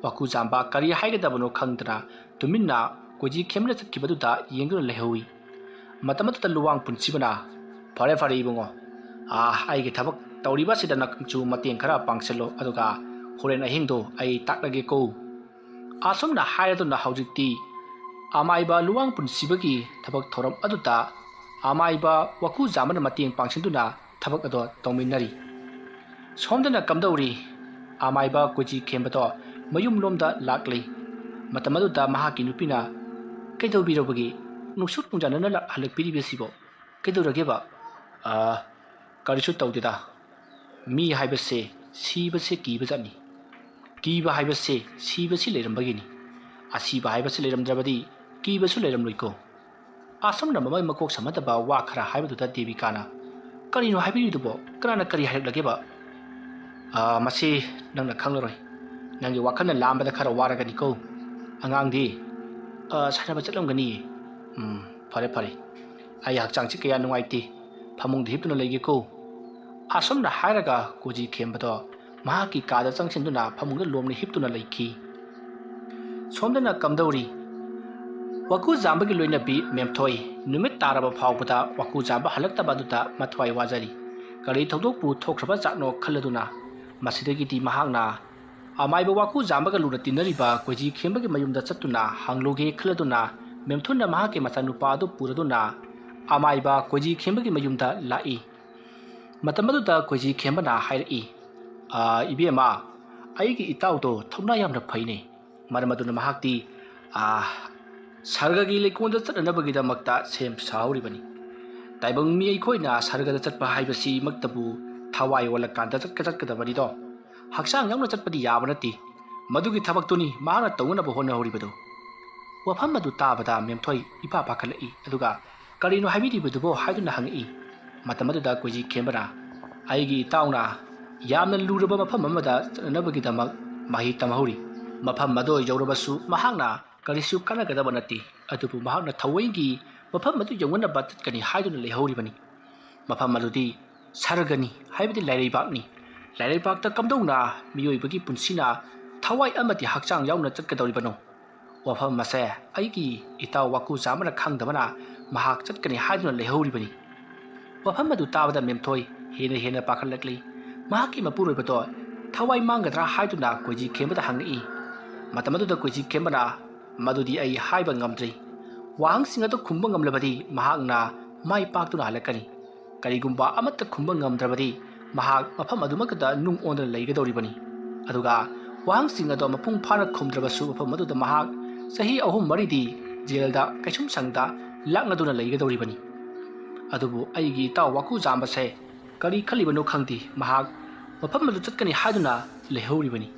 ꯋꯥꯀꯨ ꯖꯥꯝꯕ ꯀꯔꯤ ꯍꯥꯏꯒꯗꯕꯅꯣ ꯈꯪꯗꯅ ꯇꯨꯃꯤꯟꯅ ꯀꯣꯖꯤ ꯈꯦꯝꯕꯅ ꯆꯠꯈꯤꯕꯗꯨꯗ ꯌꯦꯡꯗꯨꯅ ꯂꯩꯍꯧꯏ꯫ ꯃꯇꯝ ꯑꯗꯨꯗ ꯂꯨꯋꯥꯡ ꯄꯨꯟꯁꯤꯕꯅ, "ꯐꯔꯦ, ꯐꯔꯦ ꯏꯕꯨꯡꯉꯣ, ꯑꯥ, ꯑꯩꯒꯤ ꯊꯕꯛ ꯇꯧꯔꯤꯕ ꯑꯁꯤꯗ ꯅꯪꯁꯨ ꯃꯇꯦꯡ ꯈꯔ ꯄꯥꯡꯁꯤꯜꯂꯣ, ꯑꯗꯨꯒ ꯍꯣꯔꯦꯟ ꯑꯍꯤꯡꯗꯣ ꯑꯩ ꯇꯥꯛꯂꯒꯦꯀꯣ꯫" ꯑꯁꯨꯝꯅ ꯍꯥꯏꯔꯗꯨꯅ ꯍꯧꯖꯤꯛꯇꯤ ꯑꯃꯥꯏꯕ ꯂꯨꯋꯥꯡ ꯄꯨꯟꯁꯤꯕꯒꯤ ꯊꯕꯛ ꯊꯧꯔꯝ ꯑꯗꯨꯗ ꯑꯃꯥꯏꯕ ꯋꯥꯀꯨ ꯖꯥꯝꯕꯅ ꯃꯇꯦꯡ ꯄꯥꯡꯁꯤꯟꯗꯨꯅ ꯊꯕꯛ ꯑꯗꯣ ꯇꯧꯃꯤꯟꯅꯔꯤ꯫ ꯁꯣꯝꯗꯅ ꯀꯝꯗꯧꯔꯤ? ꯑꯃꯥꯏꯕ ꯀꯨꯖꯤ ꯈꯦꯝꯕꯗꯣ ꯃꯌꯨꯝꯂꯣꯝꯗ ꯂꯥꯛꯂꯤ꯫ ꯃꯇꯝ ꯑꯗꯨꯗ ꯃꯍꯥꯛꯀꯤ ꯅꯨꯄꯤꯅ, "ꯀꯩꯗꯧꯕꯤꯔꯕꯒꯦ? ꯅꯨꯡꯁꯨꯛ ꯅꯨꯡꯖꯥꯅꯅ ꯂꯥꯛ-, ꯍꯜꯂꯛꯄꯤꯔꯤꯕꯁꯤꯕꯣ? ꯀꯩꯗꯧꯔꯒꯦꯕ?" "ꯑꯥ, ꯀꯔꯤꯁꯨ ꯇꯧꯗꯦꯗ꯫ ꯃꯤ ꯍꯥꯏꯕꯁꯦ ꯁꯤꯕꯁꯦ ꯀꯤꯕ ꯖꯥꯠꯅꯤ꯫ ꯀꯤꯕ ꯍꯥꯏꯕꯁꯦ ꯁꯤꯕꯁꯤ ꯂꯩꯔꯝꯕꯒꯤꯅꯤ꯫ ꯑꯁꯤꯕ ꯍꯥꯏꯕꯁꯤ ꯂꯩꯔꯝꯗ꯭ꯔꯕꯗꯤ ꯀꯤꯕꯁꯨ ꯂꯩꯔꯝꯂꯣꯏꯀꯣ꯫" ꯑꯁꯨꯝꯅ ꯃꯃꯩ ꯃꯀꯣꯛ ꯁꯝꯅꯗꯕ ꯋꯥ ꯈꯔ ꯍꯥꯏꯕꯗꯨꯗ ꯗꯦꯕꯤꯀꯥꯅ, "ꯀꯔꯤꯅꯣ ꯍꯥꯏꯕꯤꯔꯤꯗꯨꯕꯣ? ꯀꯅꯥꯅ ꯀꯔꯤ ꯍꯥꯏꯔꯛꯂꯒꯦꯕ?" "ꯑꯥ, ꯃꯁꯤ ꯅꯪꯅ ꯈꯪꯂꯔꯣꯏ꯫ ꯅꯪꯒꯤ ꯋꯥꯈꯜꯅ ꯂꯥꯝꯕꯗ ꯈꯔ ꯋꯥꯔꯒꯅꯤꯀꯣ꯫ ꯑꯉꯥꯡꯗꯤ, ꯑꯥ, ꯁꯥꯟꯅꯕ ꯆꯠꯂꯝꯒꯅꯤꯌꯦ꯫ ꯎꯝ, ꯐꯔꯦ, ꯐꯔꯦ꯫ ꯑꯩ ꯍꯛꯆꯥꯡꯁꯤ ꯀꯌꯥ ꯅꯨꯡꯉꯥꯏꯇꯦ꯫ ꯐꯃꯨꯡꯗ ꯍꯤꯞꯇꯨꯅ ꯂꯩꯒꯦꯀꯣ꯫" ꯑꯁꯨꯝꯅ ꯍꯥꯏꯔꯒ ꯀꯨꯖꯤ ꯈꯦꯝꯕꯗꯣ ꯃꯍꯥꯛꯀꯤ ꯀꯥꯗ ꯆꯪꯁꯤꯟꯗꯨꯅ ꯐꯃꯨꯡꯗ ꯂꯣꯝꯅ ꯍꯤꯞꯇꯨꯅ ꯂꯩꯈꯤ꯫ ꯁꯣꯝꯗꯅ ꯀꯝꯗꯧꯔꯤ? ꯋꯥꯀꯨ ꯖꯥꯝꯕꯒꯤ ꯂꯣꯏꯅꯕꯤ ꯃꯦꯝꯊꯣꯏ ꯅꯨꯃꯤꯠ ꯇꯥꯔꯕ ꯐꯥꯎꯕꯗ ꯋꯥꯀꯨ ꯖꯥꯝꯕ ꯍꯜꯂꯛꯇꯕ ꯑꯗꯨꯗ ꯃꯊ꯭ꯋꯥꯏ ꯋꯥꯖꯔꯤ꯫ ꯀꯔꯤ ꯊꯧꯗꯣꯛꯄꯨ ꯊꯣꯛꯈ꯭ꯔꯕ ꯖꯥꯠꯅꯣ ꯈꯜꯂꯗꯨꯅ ꯃꯁꯤꯗꯒꯤꯗꯤ ꯃꯍꯥꯛꯅ ꯑꯃꯥꯏꯕ ꯋꯥꯀꯨ ꯖꯥꯝꯕꯒ ꯂꯨꯅ ꯇꯤꯟꯅꯔꯤꯕ ꯀꯣꯏꯖꯤ ꯈꯦꯝꯕꯒꯤ ꯃꯌꯨꯝꯗ ꯆꯠꯇꯨꯅ ꯍꯪꯂꯨꯒꯦ ꯈꯜꯂꯗꯨꯅ ꯃꯦꯝꯊꯣꯏꯅ ꯃꯍꯥꯛꯀꯤ ꯃꯆꯥꯅꯨꯄꯥ ꯑꯗꯨ ꯄꯨꯔꯗꯨꯅ ꯑꯃꯥꯏꯕ ꯀꯣꯏꯖꯤ ꯈꯦꯝꯕꯒꯤ ꯃꯌꯨꯝꯗ ꯂꯥꯛꯏ꯫ ꯃꯇꯝ ꯑꯗꯨꯗ ꯀꯣꯏꯖꯤ ꯈꯦꯝꯕꯅ ꯍꯥꯏꯔꯛꯏ, "ꯑꯥ, ꯏꯕꯦꯝꯃ, ꯑꯩꯒꯤ ꯏꯇꯥꯎꯗꯣ ꯊꯧꯅꯥ ꯌꯥꯝꯅ ꯐꯩꯅꯦ꯫ ꯃꯔꯝ ꯑꯗꯨꯅ ꯃꯍꯥꯛꯇꯤ, ꯑꯥ, ꯁꯔꯒꯒꯤ ꯂꯩꯀꯣꯜꯗ ꯆꯠꯅꯅꯕꯒꯤꯗꯃꯛꯇ ꯁꯦꯝ ꯁꯥꯍꯧꯔꯤꯕꯅꯤ꯫ ꯇꯥꯏꯕꯪ ꯃꯤ ꯑꯩꯈꯣꯏꯅ ꯁꯔꯒꯗ ꯆꯠꯄ ꯍꯥꯏꯕꯁꯤꯃꯛꯇꯕꯨ ꯊꯋꯥꯏ ꯑꯣꯜꯂꯀꯥꯟꯗ ꯆꯠꯀ ꯆꯠꯀꯗꯕꯅꯤꯗꯣ꯫ ꯍꯛꯆꯥꯡ ꯌꯥꯎꯅ ꯆꯠꯄꯗꯤ ꯌꯥꯕ ꯅꯠꯇꯦ꯫ ꯃꯗꯨꯒꯤ ꯊꯕꯛꯇꯨꯅꯤ ꯃꯍꯥꯛꯅ ꯇꯧꯅꯅꯕ ꯍꯣꯠꯅꯍꯧꯔꯤꯕꯗꯨ"꯫ ꯋꯥꯐꯝ ꯑꯗꯨ ꯇꯥꯕꯗ ꯃꯦꯝꯊꯣꯏ ꯏꯄꯥ ꯄꯥꯈꯠꯂꯛꯏ, ꯑꯗꯨꯒ "ꯀꯔꯤꯅꯣ ꯍꯥꯏꯕꯤꯔꯤꯕꯗꯨꯕꯣ?" ꯍꯥꯏꯗꯨꯅ ꯍꯪꯉꯛꯏ꯫ ꯃꯇꯝ ꯑꯗꯨꯗ ꯀꯣꯏꯖꯤ ꯈꯦꯝꯕꯅ, "ꯑꯩꯒꯤ ꯏꯇꯥꯎꯅ ꯌꯥꯝꯅ ꯂꯨꯔꯕ ꯃꯐꯝ ꯑꯃꯗ ꯆꯠꯅꯅꯕꯒꯤꯗꯃꯛ ꯃꯍꯩ ꯇꯝꯍꯧꯔꯤ꯫ ꯃꯐꯝ ꯑꯗꯨ ꯌꯧꯔꯕꯁꯨ ꯃꯍꯥꯛꯅ ꯀꯔꯤꯁꯨ ꯀꯥꯟꯅꯒꯗꯕ ꯅꯠꯇꯦ, ꯑꯗꯨꯕꯨ ꯃꯍꯥꯛꯅ ꯊꯑꯣꯏꯒꯤ ꯃꯐꯝ ꯑꯗꯨ ꯌꯧꯅꯅꯕ ꯆꯠꯀꯅꯤ ꯍꯥꯏꯗꯨꯅ ꯂꯩꯍꯧꯔꯤꯕꯅꯤ꯫ ꯃꯐꯝ ꯑꯗꯨꯗꯤ ꯁꯔꯒꯅꯤ, ꯍꯥꯏꯕꯗꯤ ꯂꯥꯏꯔꯩꯕꯥꯛꯅꯤ꯫ ꯂꯥꯏꯔꯩꯕꯥꯛꯇ ꯀꯝꯗꯧꯅ ꯃꯤꯑꯣꯏꯕꯒꯤ ꯄꯨꯟꯁꯤꯅ ꯊꯋꯥꯏ ꯑꯃꯗꯤ ꯍꯛꯆꯥꯡ ꯌꯥꯎꯅ ꯆꯠꯀꯗꯧꯔꯤꯕꯅꯣ? ꯋꯥꯐꯝ ꯑꯁꯦ ꯑꯩꯒꯤ ꯏꯇꯥꯎ ꯋꯥꯀꯨ ꯆꯥꯝꯕꯅ ꯈꯪꯗꯕꯅ ꯃꯍꯥꯛ ꯆꯠꯀꯅꯤ ꯍꯥꯏꯗꯨꯅ ꯂꯩꯍꯧꯔꯤꯕꯅꯤ"꯫ ꯋꯥꯐꯝ ꯑꯗꯨ ꯇꯥꯕꯗ ꯃꯦꯝꯊꯣꯏ ꯍꯦꯟꯅ ꯍꯦꯟꯅ ꯄꯥꯈꯠꯂꯛꯂꯤ꯫ ꯃꯍꯥꯛꯀꯤ ꯃꯄꯨꯔꯣꯏꯕꯗꯣ ꯊꯋꯥꯏ ꯃꯥꯡꯒꯗ꯭ꯔꯥ ꯍꯥꯏꯗꯨꯅ ꯀꯣꯏꯖꯤ ꯈꯦꯝꯕꯗ ꯍꯪꯉꯛꯏ꯫ ꯃꯇꯝ ꯑꯗꯨꯗ ꯀꯣꯏꯖꯤ ꯈꯦꯝꯕꯅ, "ꯃꯗꯨꯗꯤ ꯑꯩ ꯍꯥꯏꯕ ꯉꯝꯗ꯭ꯔꯤ꯫ ꯋꯥꯍꯪꯁꯤꯡ ꯑꯗꯨ ꯈꯨꯝꯕ ꯉꯝꯂꯕꯗꯤ ꯃꯍꯥꯛꯅ ꯃꯥꯏ ꯄꯥꯛꯇꯨꯅ ꯍꯜꯂꯛꯀꯅꯤ꯫ ꯀꯔꯤꯒꯨꯝꯕ ꯑꯃꯠꯇ ꯈꯨꯝꯕ ꯉꯝꯗ꯭ꯔꯕꯗꯤ ꯃꯍꯥꯛ ꯃꯐꯝ ꯑꯗꯨꯃꯛꯇꯗ ꯅꯨꯡ ꯑꯣꯟꯗꯨꯅ ꯂꯩꯒꯗꯧꯔꯤꯕꯅꯤ꯫ ꯑꯗꯨꯒ ꯋꯥꯍꯪꯁꯤꯡ ꯑꯗꯣ ꯃꯄꯨꯡ ꯐꯥꯅ ꯈꯨꯝꯗ꯭ꯔꯕꯁꯨ ꯃꯐꯝ ꯑꯗꯨꯗ ꯃꯍꯥꯛ ꯆꯍꯤ ꯑꯍꯨꯝ ꯃꯔꯤꯗꯤ ꯖꯦꯜꯗ ꯀꯩꯁꯨꯝꯁꯪꯗ ꯂꯥꯛꯅꯗꯨꯅ ꯂꯩꯒꯗꯧꯔꯤꯕꯅꯤ꯫ ꯑꯗꯨꯕꯨ ꯑꯩꯒꯤ ꯏꯇꯥꯎ ꯋꯥꯀꯨ ꯆꯥꯝꯕꯁꯦ ꯀꯔꯤ ꯈꯜꯂꯤꯕꯅꯣ ꯈꯪꯗꯦ, ꯃꯍꯥꯛ ꯃꯐꯝ ꯑꯗꯨ ꯆꯠꯀꯅꯤ ꯍꯥꯏꯗꯨꯅ ꯂꯩꯍꯧꯔꯤꯕꯅꯤ"꯫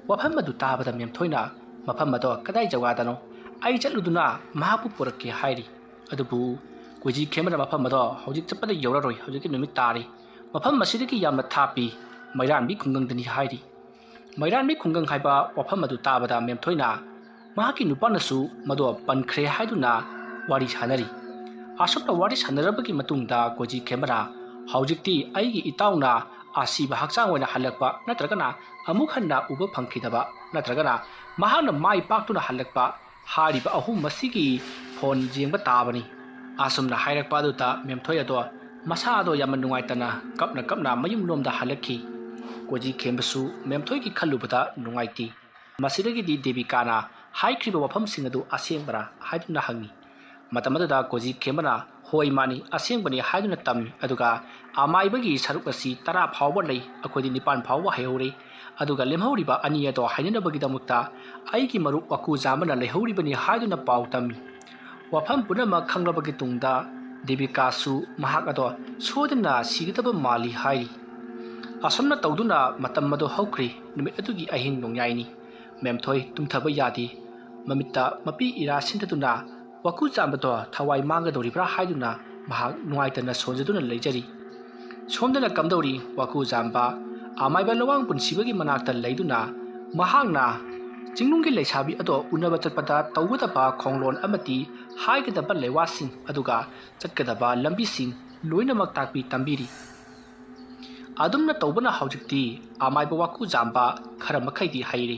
ꯋꯥꯐꯝ ꯑꯗꯨ ꯇꯥꯕꯗ ꯃꯦꯝꯊꯣꯏꯅ, "ꯃꯐꯝ ꯑꯗꯣ ꯀꯗꯥꯏ ꯖꯒꯥꯗꯅꯣ? ꯑꯩ ꯆꯠꯂꯨꯗꯨꯅ ꯃꯍꯥꯛꯄꯨ ꯄꯨꯔꯛꯀꯦ" ꯍꯥꯏꯔꯤ꯫ ꯑꯗꯨꯕꯨ ꯀꯣꯏꯖꯤ ꯈꯦꯝꯕꯅ ꯃꯐꯝ ꯑꯗꯣ ꯍꯧꯖꯤꯛ ꯆꯠꯄꯗ ꯌꯧꯔꯔꯣꯏ, ꯍꯧꯖꯤꯛꯇꯤ ꯅꯨꯃꯤꯠ ꯇꯥꯔꯦ, ꯃꯐꯝ ꯑꯁꯤꯗꯒꯤ ꯌꯥꯝꯅ ꯊꯥꯞꯄꯤ, ꯃꯩꯔꯥꯟꯕꯤ ꯈꯨꯡꯒꯪꯗꯅꯤ ꯍꯥꯏꯔꯤ꯫ ꯃꯩꯔꯥꯟꯕꯤ ꯈꯨꯡꯒꯪ ꯍꯥꯏꯕ ꯋꯥꯐꯝ ꯑꯗꯨ ꯇꯥꯕꯗ ꯃꯦꯝꯊꯣꯏꯅ ꯃꯍꯥꯛꯀꯤ ꯅꯨꯄꯥꯅꯁꯨ ꯃꯗꯣ ꯄꯟꯈ꯭ꯔꯦ ꯍꯥꯏꯗꯨꯅ ꯋꯥꯔꯤ ꯁꯥꯟꯅꯔꯤ꯫ ꯑꯁꯨꯝꯅ ꯋꯥꯔꯤ ꯁꯥꯟꯅꯔꯕꯒꯤ ꯃꯇꯨꯡꯗ ꯀꯣꯏꯖꯤ ꯈꯦꯝꯕꯅ, "ꯍꯧꯖꯤꯛꯇꯤ ꯑꯩꯒꯤ ꯏꯇꯥꯎꯅ ꯑꯁꯤꯕ ꯍꯛꯆꯥꯡ ꯑꯣꯏꯅ ꯍꯜꯂꯛꯄ, ꯅꯠꯇ꯭ꯔꯒꯅ ꯑꯃꯨꯛ ꯍꯟꯅ ꯎꯕ ꯐꯪꯈꯤꯗꯕ, ꯅꯠꯇ꯭ꯔꯒꯅ ꯃꯍꯥꯛꯅ ꯃꯥꯏ ꯄꯥꯛꯇꯨꯅ ꯍꯜꯂꯛꯄ, ꯍꯥꯏꯔꯤꯕ ꯑꯍꯨꯝ ꯑꯁꯤꯒꯤ ꯐꯣꯟ ꯌꯦꯡꯕ ꯇꯥꯕꯅꯤ꯫ ꯑꯁꯨꯝꯅ ꯍꯥꯏꯔꯛꯄ ꯑꯗꯨꯗ ꯃꯦꯝꯊꯣꯏ ꯑꯗꯣ ꯃꯁꯥꯗꯣ ꯌꯥꯝꯅ ꯅꯨꯡꯉꯥꯏꯇꯅ ꯀꯞꯅ ꯀꯞꯅ ꯃꯌꯨꯝꯂꯣꯝꯗ ꯍꯜꯂꯛꯈꯤ꯫ ꯀꯣꯖꯤ ꯈꯦꯝꯕꯁꯨ ꯃꯦꯝꯊꯣꯏꯒꯤ ꯈꯜꯂꯨꯕꯗ ꯅꯨꯡꯉꯥꯏꯇꯦ꯫ ꯃꯁꯤꯗꯒꯤꯗꯤ ꯗꯦꯕꯤꯀꯥꯅ ꯍꯥꯏꯈ꯭ꯔꯤꯕ ꯋꯥꯐꯝꯁꯤꯡ ꯑꯗꯨ ꯑꯁꯦꯡꯕꯔꯥ ꯍꯥꯏꯗꯨꯅ ꯍꯪꯉꯤ꯫ ꯃꯇꯝ ꯑꯗꯨꯗ ꯀꯣꯖꯤ ꯈꯦꯝꯕꯅ "ꯍꯣꯏ, ꯃꯥꯅꯤ, ꯑꯁꯦꯡꯕꯅꯤ" ꯍꯥꯏꯗꯨꯅ ꯇꯝꯃꯤ꯫ ꯑꯗꯨꯒ ꯑꯃꯥꯏꯕꯒꯤ ꯁꯔꯨꯛ ꯑꯁꯤ ꯇꯔꯥ ꯐꯥꯎꯕ ꯂꯩ, ꯑꯩꯈꯣꯏꯗꯤ ꯅꯤꯄꯥꯟ ꯐꯥꯎꯕ ꯍꯩꯍꯧꯔꯦ꯫ ꯑꯗꯨꯒ ꯂꯦꯝꯍꯧꯔꯤꯕ ꯑꯅꯤ ꯑꯗꯣ ꯍꯩꯅꯅꯕꯒꯤꯗꯃꯛꯇ ꯑꯩꯒꯤ ꯃꯔꯨꯞ ꯋꯥꯀꯨ ꯖꯥꯝꯕꯅ ꯂꯩꯍꯧꯔꯤꯕꯅꯤ ꯍꯥꯏꯗꯨꯅ ꯄꯥꯎ ꯇꯝꯃꯤ꯫ ꯋꯥꯐꯝ ꯄꯨꯝꯅꯃꯛ ꯈꯪꯂꯕꯒꯤ ꯇꯨꯡꯗ ꯗꯦꯕꯤꯀꯥꯁꯨ ꯃꯍꯥꯛ ꯑꯗꯣ ꯁꯣꯏꯗꯅ ꯁꯤꯒꯗꯕ ꯃꯥꯜꯂꯤ ꯍꯥꯏꯔꯤ꯫ ꯑꯁꯨꯝꯅ ꯇꯧꯗꯨꯅ ꯃꯇꯝ ꯑꯗꯨ ꯍꯧꯈ꯭ꯔꯦ꯫ ꯅꯨꯃꯤꯠ ꯑꯗꯨꯒꯤ ꯑꯍꯤꯡ ꯅꯣꯡꯌꯥꯏꯅꯤ꯫ ꯃꯦꯝꯊꯣꯏ ꯇꯨꯝꯊꯕ ꯌꯥꯗꯦ꯫ ꯃꯃꯤꯠꯇ ꯃꯄꯤ ꯏꯔꯥ ꯁꯤꯟꯊꯗꯨꯅ ꯋꯥꯀꯨ ꯆꯥꯝꯕꯗꯣ ꯊꯋꯥꯏ ꯃꯥꯡꯒꯗꯧꯔꯤꯕ꯭ꯔꯥ ꯍꯥꯏꯗꯨꯅ ꯃꯍꯥꯛ ꯅꯨꯡꯉꯥꯏꯇꯅ ꯁꯣꯟꯖꯗꯨꯅ ꯂꯩꯖꯔꯤ꯫ ꯁꯣꯝꯗꯅ ꯀꯝꯗꯧꯔꯤ? ꯋꯥꯀꯨ ꯆꯥꯝꯕ ꯑꯃꯥꯏꯕ ꯂꯋꯥꯡ ꯄꯨꯟꯁꯤꯕꯒꯤ ꯃꯅꯥꯛꯇ ꯂꯩꯗꯨꯅ ꯃꯍꯥꯛꯅ ꯆꯤꯡꯅꯨꯡꯒꯤ ꯂꯩꯁꯥꯕꯤ ꯑꯗꯣ ꯎꯅꯕ ꯆꯠꯄꯗ ꯇꯧꯒꯗꯕ ꯈꯣꯡꯂꯣꯟ ꯑꯃꯗꯤ ꯍꯥꯏꯒꯗꯕ ꯂꯩꯋꯥꯁꯤꯡ, ꯑꯗꯨꯒ ꯆꯠꯀꯗꯕ ꯂꯝꯕꯤꯁꯤꯡ ꯂꯣꯏꯅꯃꯛ ꯇꯥꯛꯄꯤ ꯇꯝꯕꯤꯔꯤ꯫ ꯑꯗꯨꯝꯅ ꯇꯧꯕꯅ ꯍꯧꯖꯤꯛꯇꯤ ꯑꯃꯥꯏꯕ ꯋꯥꯀꯨ ꯖꯥꯝꯕ ꯈꯔ ꯃꯈꯩꯗꯤ ꯍꯩꯔꯦ꯫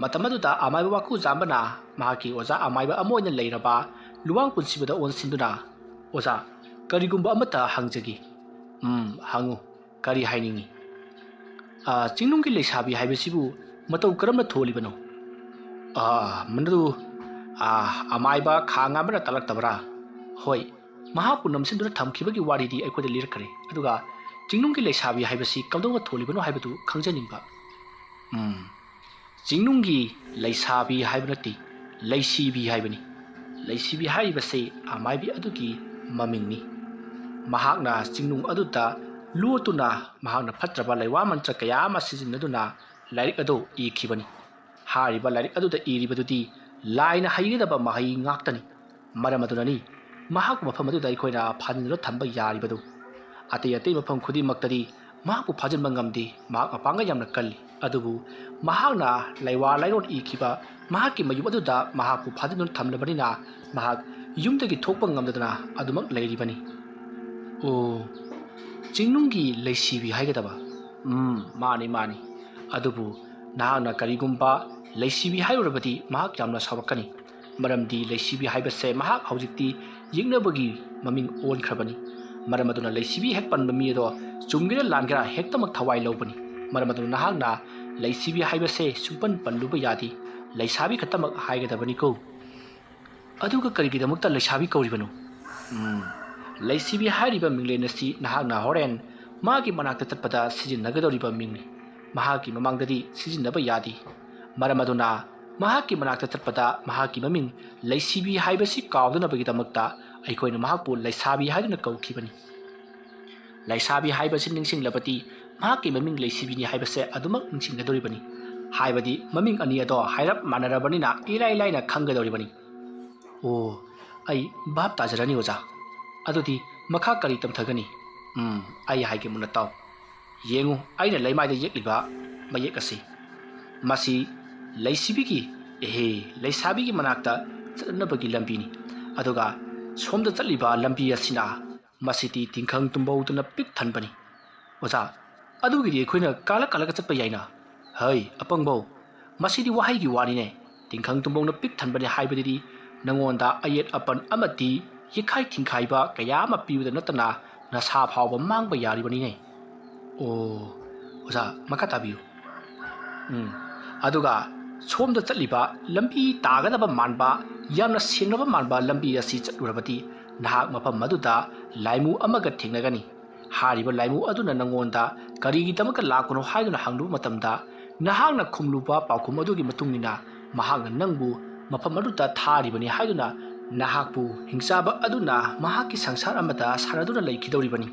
ꯃꯇꯝ ꯑꯗꯨꯗ ꯑꯃꯥꯏꯕ ꯋꯥꯀꯨ ꯖꯥꯝꯕꯅ ꯃꯍꯥꯛꯀꯤ ꯑꯣꯖꯥ ꯑꯃꯥꯏꯕ ꯑꯃ ꯑꯣꯏꯅ ꯂꯩꯔꯕ ꯂꯨꯋꯥꯡ ꯄꯨꯟꯁꯤꯕꯗ ꯑꯣꯟꯁꯤꯟꯗꯨꯅ, "ꯑꯣꯖꯥ, ꯀꯔꯤꯒꯨꯝꯕ ꯑꯃꯠꯇ ꯍꯪꯖꯒꯦ꯫" "ꯎꯝ, ꯍꯪꯉꯨ꯫ ꯀꯔꯤ ꯍꯥꯏꯅꯤꯡꯉꯤ?" "ꯑ, ꯆꯤꯡꯅꯨꯡꯒꯤ ꯂꯩꯁꯥꯕꯤ ꯍꯥꯏꯕꯁꯤꯕꯨ ꯃꯇꯧ ꯀꯔꯝꯅ ꯊꯣꯜꯂꯤꯕꯅꯣ?" "ꯑ, ꯃꯗꯨ, ꯑ, ꯑꯃꯥꯏꯕ ꯈꯥ ꯉꯥꯟꯕꯅ ꯇꯥꯛꯂꯛꯇꯕꯔꯥ?" "ꯍꯣꯏ, ꯃꯍꯥꯛꯄꯨ ꯅꯝꯁꯤꯟꯗꯨꯅ ꯊꯝꯈꯤꯕꯒꯤ ꯋꯥꯔꯤꯗꯤ ꯑꯩꯈꯣꯏꯗ ꯂꯤꯔꯛꯈ꯭ꯔꯦ꯫ ꯑꯗꯨꯒ ꯆꯤꯡꯅꯨꯡꯒꯤ ꯂꯩꯁꯥꯕꯤ ꯍꯥꯏꯕꯁꯤ ꯀꯝꯗꯧꯅ ꯊꯣꯜꯂꯤꯕꯅꯣ ꯍꯥꯏꯕꯗꯨ ꯈꯪꯖꯅꯤꯡꯕ꯫" "ꯎꯝ, ꯆꯤꯡꯅꯨꯡꯒꯤ ꯂꯩꯁꯥꯕꯤ ꯍꯥꯏꯕ ꯅꯠꯇꯦ, ꯂꯩꯁꯤꯕꯤ ꯍꯥꯏꯕꯅꯤ꯫ ꯂꯩꯁꯤꯕꯤ ꯍꯥꯏꯔꯤꯕꯁꯤ ꯑꯃꯥꯏꯕꯤ ꯑꯗꯨꯒꯤ ꯃꯃꯤꯡꯅꯤ꯫ ꯃꯍꯥꯛꯅ ꯆꯤꯡꯅꯨꯡ ꯑꯗꯨꯗ ꯂꯣꯠꯇꯨꯅ ꯃꯍꯥꯛꯅ ꯐꯠꯇ꯭ꯔꯕ ꯂꯩꯋꯥ ꯃꯟꯇ꯭ꯔ ꯀꯌꯥ ꯑꯃ ꯁꯤꯖꯤꯟꯅꯗꯨꯅ ꯂꯥꯏꯔꯤꯛ ꯑꯗꯨ ꯏꯈꯤꯕꯅꯤ꯫ ꯍꯥꯏꯔꯤꯕ ꯂꯥꯏꯔꯤꯛ ꯑꯗꯨꯗ ꯏꯔꯤꯕꯗꯨꯗꯤ ꯂꯥꯏꯅ ꯍꯩꯒꯗꯕ ꯃꯍꯩ ꯉꯥꯛꯇꯅꯤ꯫ ꯃꯔꯝ ꯑꯗꯨꯅꯅꯤ ꯃꯍꯥꯛꯄꯨ ꯃꯐꯝ ꯑꯗꯨꯗ ꯑꯩꯈꯣꯏꯅ ꯐꯥꯖꯤꯟꯗꯨꯅ ꯊꯝꯕ ꯌꯥꯔꯤꯕꯗꯨ꯫ ꯑꯇꯩ ꯑꯇꯩ ꯃꯐꯝ ꯈꯨꯗꯤꯡꯃꯛꯇꯗꯤ ꯃꯍꯥꯛꯄꯨ ꯐꯥꯖꯤꯟꯕ ꯉꯝꯗꯦ, ꯃꯍꯥꯛ ꯃꯄꯥꯡꯒꯜ ꯌꯥꯝꯅ ꯀꯜꯂꯤ꯫ ꯑꯗꯨꯕꯨ ꯃꯍꯥꯛꯅ ꯂꯩꯋꯥ ꯂꯩꯔꯣꯟ ꯏꯈꯤꯕ ꯃꯍꯥꯛꯀꯤ ꯃꯌꯨꯝ ꯑꯗꯨꯗ ꯃꯍꯥꯛꯄꯨ ꯐꯥꯖꯤꯟꯗꯨꯅ ꯊꯝꯂꯕꯅꯤꯅ ꯃꯍꯥꯛ ꯌꯨꯝꯗꯒꯤ ꯊꯣꯛꯄ ꯉꯝꯗꯗꯅ ꯑꯗꯨꯃꯛ ꯂꯩꯔꯤꯕꯅꯤ꯫" "ꯑꯣ, ꯆꯤꯡꯅꯨꯡꯒꯤ ꯂꯩꯁꯤꯕꯤ ꯍꯥꯏꯒꯗꯕ?" ꯎꯝ, ꯃꯥꯅꯤ, ꯃꯥꯅꯤ꯫ ꯑꯗꯨꯕꯨ ꯅꯍꯥꯛꯅ ꯀꯔꯤꯒꯨꯝꯕ ꯂꯩꯁꯤꯕꯤ ꯍꯥꯏꯔꯨꯔꯕꯗꯤ ꯃꯍꯥꯛ ꯌꯥꯝꯅ ꯁꯥꯎꯔꯛꯀꯅꯤ꯫ ꯃꯔꯝꯗꯤ ꯂꯩꯁꯤꯕꯤ ꯍꯥꯏꯕꯁꯦ ꯃꯍꯥꯛ ꯍꯧꯖꯤꯛꯇꯤ ꯌꯦꯛꯅꯕꯒꯤ ꯃꯃꯤꯡ ꯑꯣꯟꯈ꯭ꯔꯕꯅꯤ꯫ ꯃꯔꯝ ꯑꯗꯨꯅ ꯂꯩꯁꯤꯕꯤ ꯍꯦꯛ ꯄꯟꯕ ꯃꯤ ꯑꯗꯣ ꯆꯨꯝꯒꯦꯔꯥ ꯂꯥꯟꯒꯦꯔꯥ ꯍꯦꯛꯇꯃꯛ ꯊꯋꯥꯏ ꯂꯧꯕꯅꯤ꯫ ꯃꯔꯝ ꯑꯗꯨꯅ ꯅꯍꯥꯛꯅ ꯂꯩꯁꯤꯕꯤ ꯍꯥꯏꯕꯁꯦ ꯁꯨꯡꯄꯟ ꯄꯟꯂꯨꯕ ꯌꯥꯗꯦ꯫ ꯂꯩꯁꯥꯕꯤ ꯈꯛꯇꯃꯛ ꯍꯥꯏꯒꯗꯕꯅꯤꯀꯣ꯫ ꯑꯗꯨꯒ ꯀꯔꯤꯒꯤꯗꯃꯛꯇ ꯂꯩꯁꯥꯕꯤ ꯀꯧꯔꯤꯕꯅꯣ? ꯎꯝ, ꯂꯩꯁꯤꯕꯤ ꯍꯥꯏꯔꯤꯕ ꯃꯤꯡꯂꯦꯟ ꯑꯁꯤ ꯅꯍꯥꯛꯅ ꯍꯣꯔꯦꯟ ꯃꯥꯒꯤ ꯃꯅꯥꯛꯇ ꯆꯠꯄꯗ ꯁꯤꯖꯤꯟꯅꯒꯗꯧꯔꯤꯕ ꯃꯤꯡꯅꯤ꯫ ꯃꯍꯥꯛꯀꯤ ꯃꯃꯥꯡꯗꯗꯤ ꯁꯤꯖꯤꯟꯅꯕ ꯌꯥꯗꯦ꯫ ꯃꯔꯝ ꯑꯗꯨꯅ ꯃꯍꯥꯛꯀꯤ ꯃꯅꯥꯛꯇ ꯆꯠꯄꯗ ꯃꯍꯥꯛꯀꯤ ꯃꯃꯤꯡ ꯂꯩꯁꯤꯕꯤ ꯍꯥꯏꯕꯁꯤ ꯀꯥꯎꯗꯅꯕꯒꯤꯗꯃꯛꯇ ꯑꯩꯈꯣꯏꯅ ꯃꯍꯥꯛꯄꯨ ꯂꯩꯁꯥꯕꯤ ꯍꯥꯏꯗꯨꯅ ꯀꯧꯈꯤꯕꯅꯤ꯫ ꯂꯩꯁꯥꯕꯤ ꯍꯥꯏꯕꯁꯤ ꯅꯤꯡꯁꯤꯡꯂꯕꯗꯤ ꯃꯍꯥꯛꯀꯤ ꯃꯃꯤꯡ ꯂꯩꯁꯤꯕꯤꯅꯤ ꯍꯥꯏꯕꯁꯦ ꯑꯗꯨꯃꯛ ꯅꯤꯡꯁꯤꯡꯒꯗꯧꯔꯤꯕꯅꯤ꯫ ꯍꯥꯏꯕꯗꯤ ꯃꯃꯤꯡ ꯑꯅꯤ ꯑꯗꯣ ꯍꯥꯏꯔꯞ ꯃꯥꯟꯅꯔꯕꯅꯤꯅ ꯏꯔꯥꯏ ꯂꯥꯏꯅ ꯈꯪꯒꯗꯧꯔꯤꯕꯅꯤ꯫ ꯑꯣ, ꯑꯩ ꯚꯥꯞ ꯇꯥꯖꯔꯅꯤ ꯑꯣꯖꯥ꯫ ꯑꯗꯨꯗꯤ ꯃꯈꯥ ꯀꯔꯤ ꯇꯝꯊꯒꯅꯤ? ꯎꯝ, ꯑꯩ ꯍꯥꯏꯒꯦ ꯃꯨꯟꯅ ꯇꯥꯎ꯫ ꯌꯦꯡꯉꯨ, ꯑꯩꯅ ꯂꯩꯃꯥꯏꯗ ꯌꯦꯛꯂꯤꯕ ꯃꯌꯦꯛ ꯑꯁꯤ꯫ ꯃꯁꯤ ꯂꯩꯁꯤꯕꯤꯒꯤ, ꯑꯦꯍꯦ, ꯂꯩꯁꯥꯕꯤꯒꯤ ꯃꯅꯥꯛꯇ ꯆꯠꯅꯕꯒꯤ ꯂꯝꯕꯤꯅꯤ꯫ ꯑꯗꯨꯒ ꯁꯣꯝꯗ ꯆꯠꯂꯤꯕ ꯂꯝꯕꯤ ꯑꯁꯤꯅ, ꯃꯁꯤꯗꯤ ꯇꯤꯡꯈꯪ ꯇꯨꯝꯕꯧꯗꯅ ꯄꯤꯛ ꯊꯟꯕꯅꯤ꯫ ꯑꯣꯖꯥ, ꯑꯗꯨꯒꯤꯗꯤ ꯑꯩꯈꯣꯏꯅ ꯀꯥꯜꯂ ꯀꯥꯜꯂꯒ ꯆꯠꯄ ꯌꯥꯏꯅ꯫ ꯍꯩ, ꯑꯄꯪꯕꯧ, ꯃꯁꯤꯗꯤ ꯋꯥꯍꯩꯒꯤ ꯋꯥꯅꯤꯅꯦ꯫ ꯇꯤꯡꯈꯪ ꯇꯨꯝꯕꯧꯅ ꯄꯤꯛ ꯊꯟꯕꯅꯤ ꯍꯥꯏꯕꯗꯨꯗꯤ ꯅꯉꯣꯟꯗ ꯑꯌꯦꯠ ꯑꯄꯟ ꯑꯃꯗꯤ ꯌꯦꯛꯈꯥꯏ ꯊꯤꯡꯈꯥꯏꯕ ꯀꯌꯥ ꯑꯃ ꯄꯤꯕꯗ ꯅꯠꯇꯅ ꯅꯁꯥ ꯐꯥꯎꯕ ꯃꯥꯡꯕ ꯌꯥꯔꯤꯕꯅꯤꯅꯦ꯫ ꯑꯣ, ꯑꯣꯖꯥ, ꯃꯈꯥ ꯇꯥꯕꯤꯌꯨ꯫ ꯎꯝ, ꯑꯗꯨꯒ ꯁꯣꯝꯗ ꯆꯠꯂꯤꯕ ꯂꯝꯕꯤ ꯇꯥꯒꯗꯕ ꯃꯥꯟꯕ, ꯌꯥꯝꯅ ꯁꯦꯡꯂꯕ ꯃꯥꯟꯕ ꯂꯝꯕꯤ ꯑꯁꯤ ꯆꯠꯂꯨꯔꯕꯗꯤ ꯅꯍꯥꯛ ꯃꯐꯝ ꯑꯗꯨꯗ ꯂꯥꯏꯃꯨ ꯑꯃꯒ ꯊꯦꯡꯅꯒꯅꯤ꯫ ꯍꯥꯏꯔꯤꯕ ꯂꯥꯏꯃꯨ ꯑꯗꯨꯅ ꯅꯉꯣꯟꯗ ꯀꯔꯤꯒꯤꯗꯃꯛꯇ ꯂꯥꯛꯄꯅꯣ ꯍꯥꯏꯗꯨꯅ ꯍꯪꯂꯨꯕ ꯃꯇꯝꯗ, ꯅꯍꯥꯛꯅ ꯈꯨꯝꯂꯨꯕ ꯄꯥꯎꯈꯨꯝ ꯑꯗꯨꯒꯤ ꯃꯇꯨꯡ ꯏꯟꯅ ꯃꯍꯥꯛꯅ ꯅꯪꯕꯨ ꯃꯐꯝ ꯑꯗꯨꯗ ꯊꯥꯔꯤꯕꯅꯤ ꯍꯥꯏꯗꯨꯅ ꯅꯍꯥꯛꯄꯨ ꯍꯤꯡꯆꯥꯕ ꯑꯗꯨꯅ ꯃꯍꯥꯛꯀꯤ ꯁꯪꯁꯥꯔ ꯑꯃꯗ ꯁꯥꯟꯅꯗꯨꯅ ꯂꯩꯈꯤꯗꯧꯔꯤꯕꯅꯤ꯫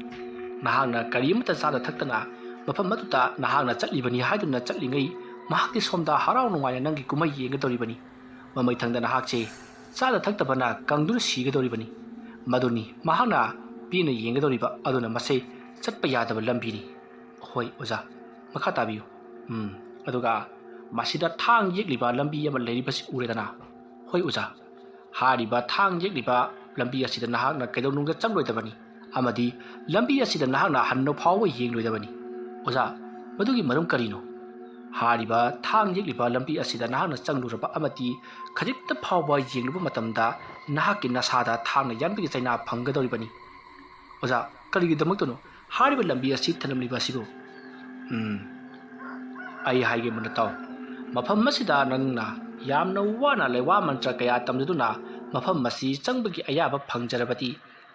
ꯅꯍꯥꯛꯅ ꯀꯔꯤ ꯑꯃꯠꯇ ꯆꯥꯗ ꯊꯛꯇꯅ ꯃꯐꯝ ꯑꯗꯨꯗ ꯅꯍꯥꯛꯅ ꯆꯠꯂꯤꯕꯅꯤ ꯍꯥꯏꯗꯨꯅ ꯆꯠꯂꯤꯉꯩ, ꯃꯍꯥꯛꯇꯤ ꯁꯣꯝꯗ ꯍꯔꯥꯎ ꯅꯨꯡꯉꯥꯏꯅ ꯅꯪꯒꯤ ꯀꯨꯝꯍꯩ ꯌꯦꯡꯒꯗꯧꯔꯤꯕꯅꯤ꯫ ꯃꯃꯩꯊꯪꯗ ꯅꯍꯥꯛꯁꯦ ꯆꯥꯗ ꯊꯛꯇꯕꯅ ꯀꯪꯗꯨꯅ ꯁꯤꯒꯗꯧꯔꯤꯕꯅꯤ꯫ ꯃꯗꯨꯅꯤ ꯃꯍꯥꯛꯅ ꯄꯦꯟꯅ ꯌꯦꯡꯒꯗꯧꯔꯤꯕ꯫ ꯑꯗꯨꯅ ꯃꯁꯤ ꯆꯠꯄ ꯌꯥꯗꯕ ꯂꯝꯕꯤꯅꯤ꯫ ꯍꯣꯏ ꯑꯣꯖꯥ, ꯃꯈꯥ ꯇꯥꯕꯤꯌꯨ꯫ ꯎꯝ, ꯑꯗꯨꯒ ꯃꯁꯤꯗ ꯊꯥꯡ ꯌꯦꯛꯂꯤꯕ ꯂꯝꯕꯤ ꯑꯃ ꯂꯩꯔꯤꯕꯁꯤ ꯎꯔꯦꯗꯅ? ꯍꯣꯏ ꯑꯣꯖꯥ, ꯍꯥꯏꯔꯤꯕ ꯊꯥꯡ ꯌꯦꯛꯂꯤꯕ ꯂꯝꯕꯤ ꯑꯁꯤꯗ ꯅꯍꯥꯛꯅ ꯀꯩꯗꯧꯅꯨꯡꯗ ꯆꯪꯂꯣꯏꯗꯕꯅꯤ ꯑꯃꯗꯤ ꯂꯝꯕꯤ ꯑꯁꯤꯗ ꯅꯍꯥꯛꯅ ꯍꯟꯅ ꯐꯥꯎꯕ ꯌꯦꯡꯂꯣꯏꯗꯕꯅꯤ꯫ ꯑꯣꯖꯥ, ꯃꯗꯨꯒꯤ ꯃꯔꯝ ꯀꯔꯤꯅꯣ? ꯍꯥꯏꯔꯤꯕ ꯊꯥꯡ ꯌꯦꯛꯂꯤꯕ ꯂꯝꯕꯤ ꯑꯁꯤꯗ ꯅꯍꯥꯛꯅ ꯆꯪꯂꯨꯔꯕ ꯑꯃꯗꯤ ꯈꯖꯤꯛꯇ ꯐꯥꯎꯕ ꯌꯦꯡꯂꯨꯕ ꯃꯇꯝꯗ ꯅꯍꯥꯛꯀꯤ ꯅꯁꯥꯗ ꯊꯥꯡꯅ ꯌꯥꯟꯕꯒꯤ ꯆꯩꯅꯥ ꯐꯪꯒꯗꯧꯔꯤꯕꯅꯤ꯫ ꯑꯣꯖꯥ, ꯀꯔꯤꯒꯤꯗꯃꯛꯇꯅꯣ ꯍꯥꯏꯔꯤꯕ ꯂꯝꯕꯤ ꯑꯁꯤ ꯊꯜꯂꯝꯂꯤꯕ ꯑꯁꯤꯕꯨ? ꯎꯝ, ꯑꯩ ꯍꯥꯏꯒꯦ ꯃꯨꯟꯅ ꯇꯥꯎ꯫ ꯃꯐꯝ ꯑꯁꯤꯗ ꯅꯪꯅ ꯌꯥꯝꯅ ꯋꯥꯅ ꯂꯩꯋꯥ ꯃꯟꯇ꯭ꯔ ꯀꯌꯥ ꯇꯝꯖꯗꯨꯅ ꯃꯐꯝ ꯑꯁꯤ ꯆꯪꯕꯒꯤ ꯑꯌꯥꯕ ꯐꯪꯖꯔꯕꯗꯤ,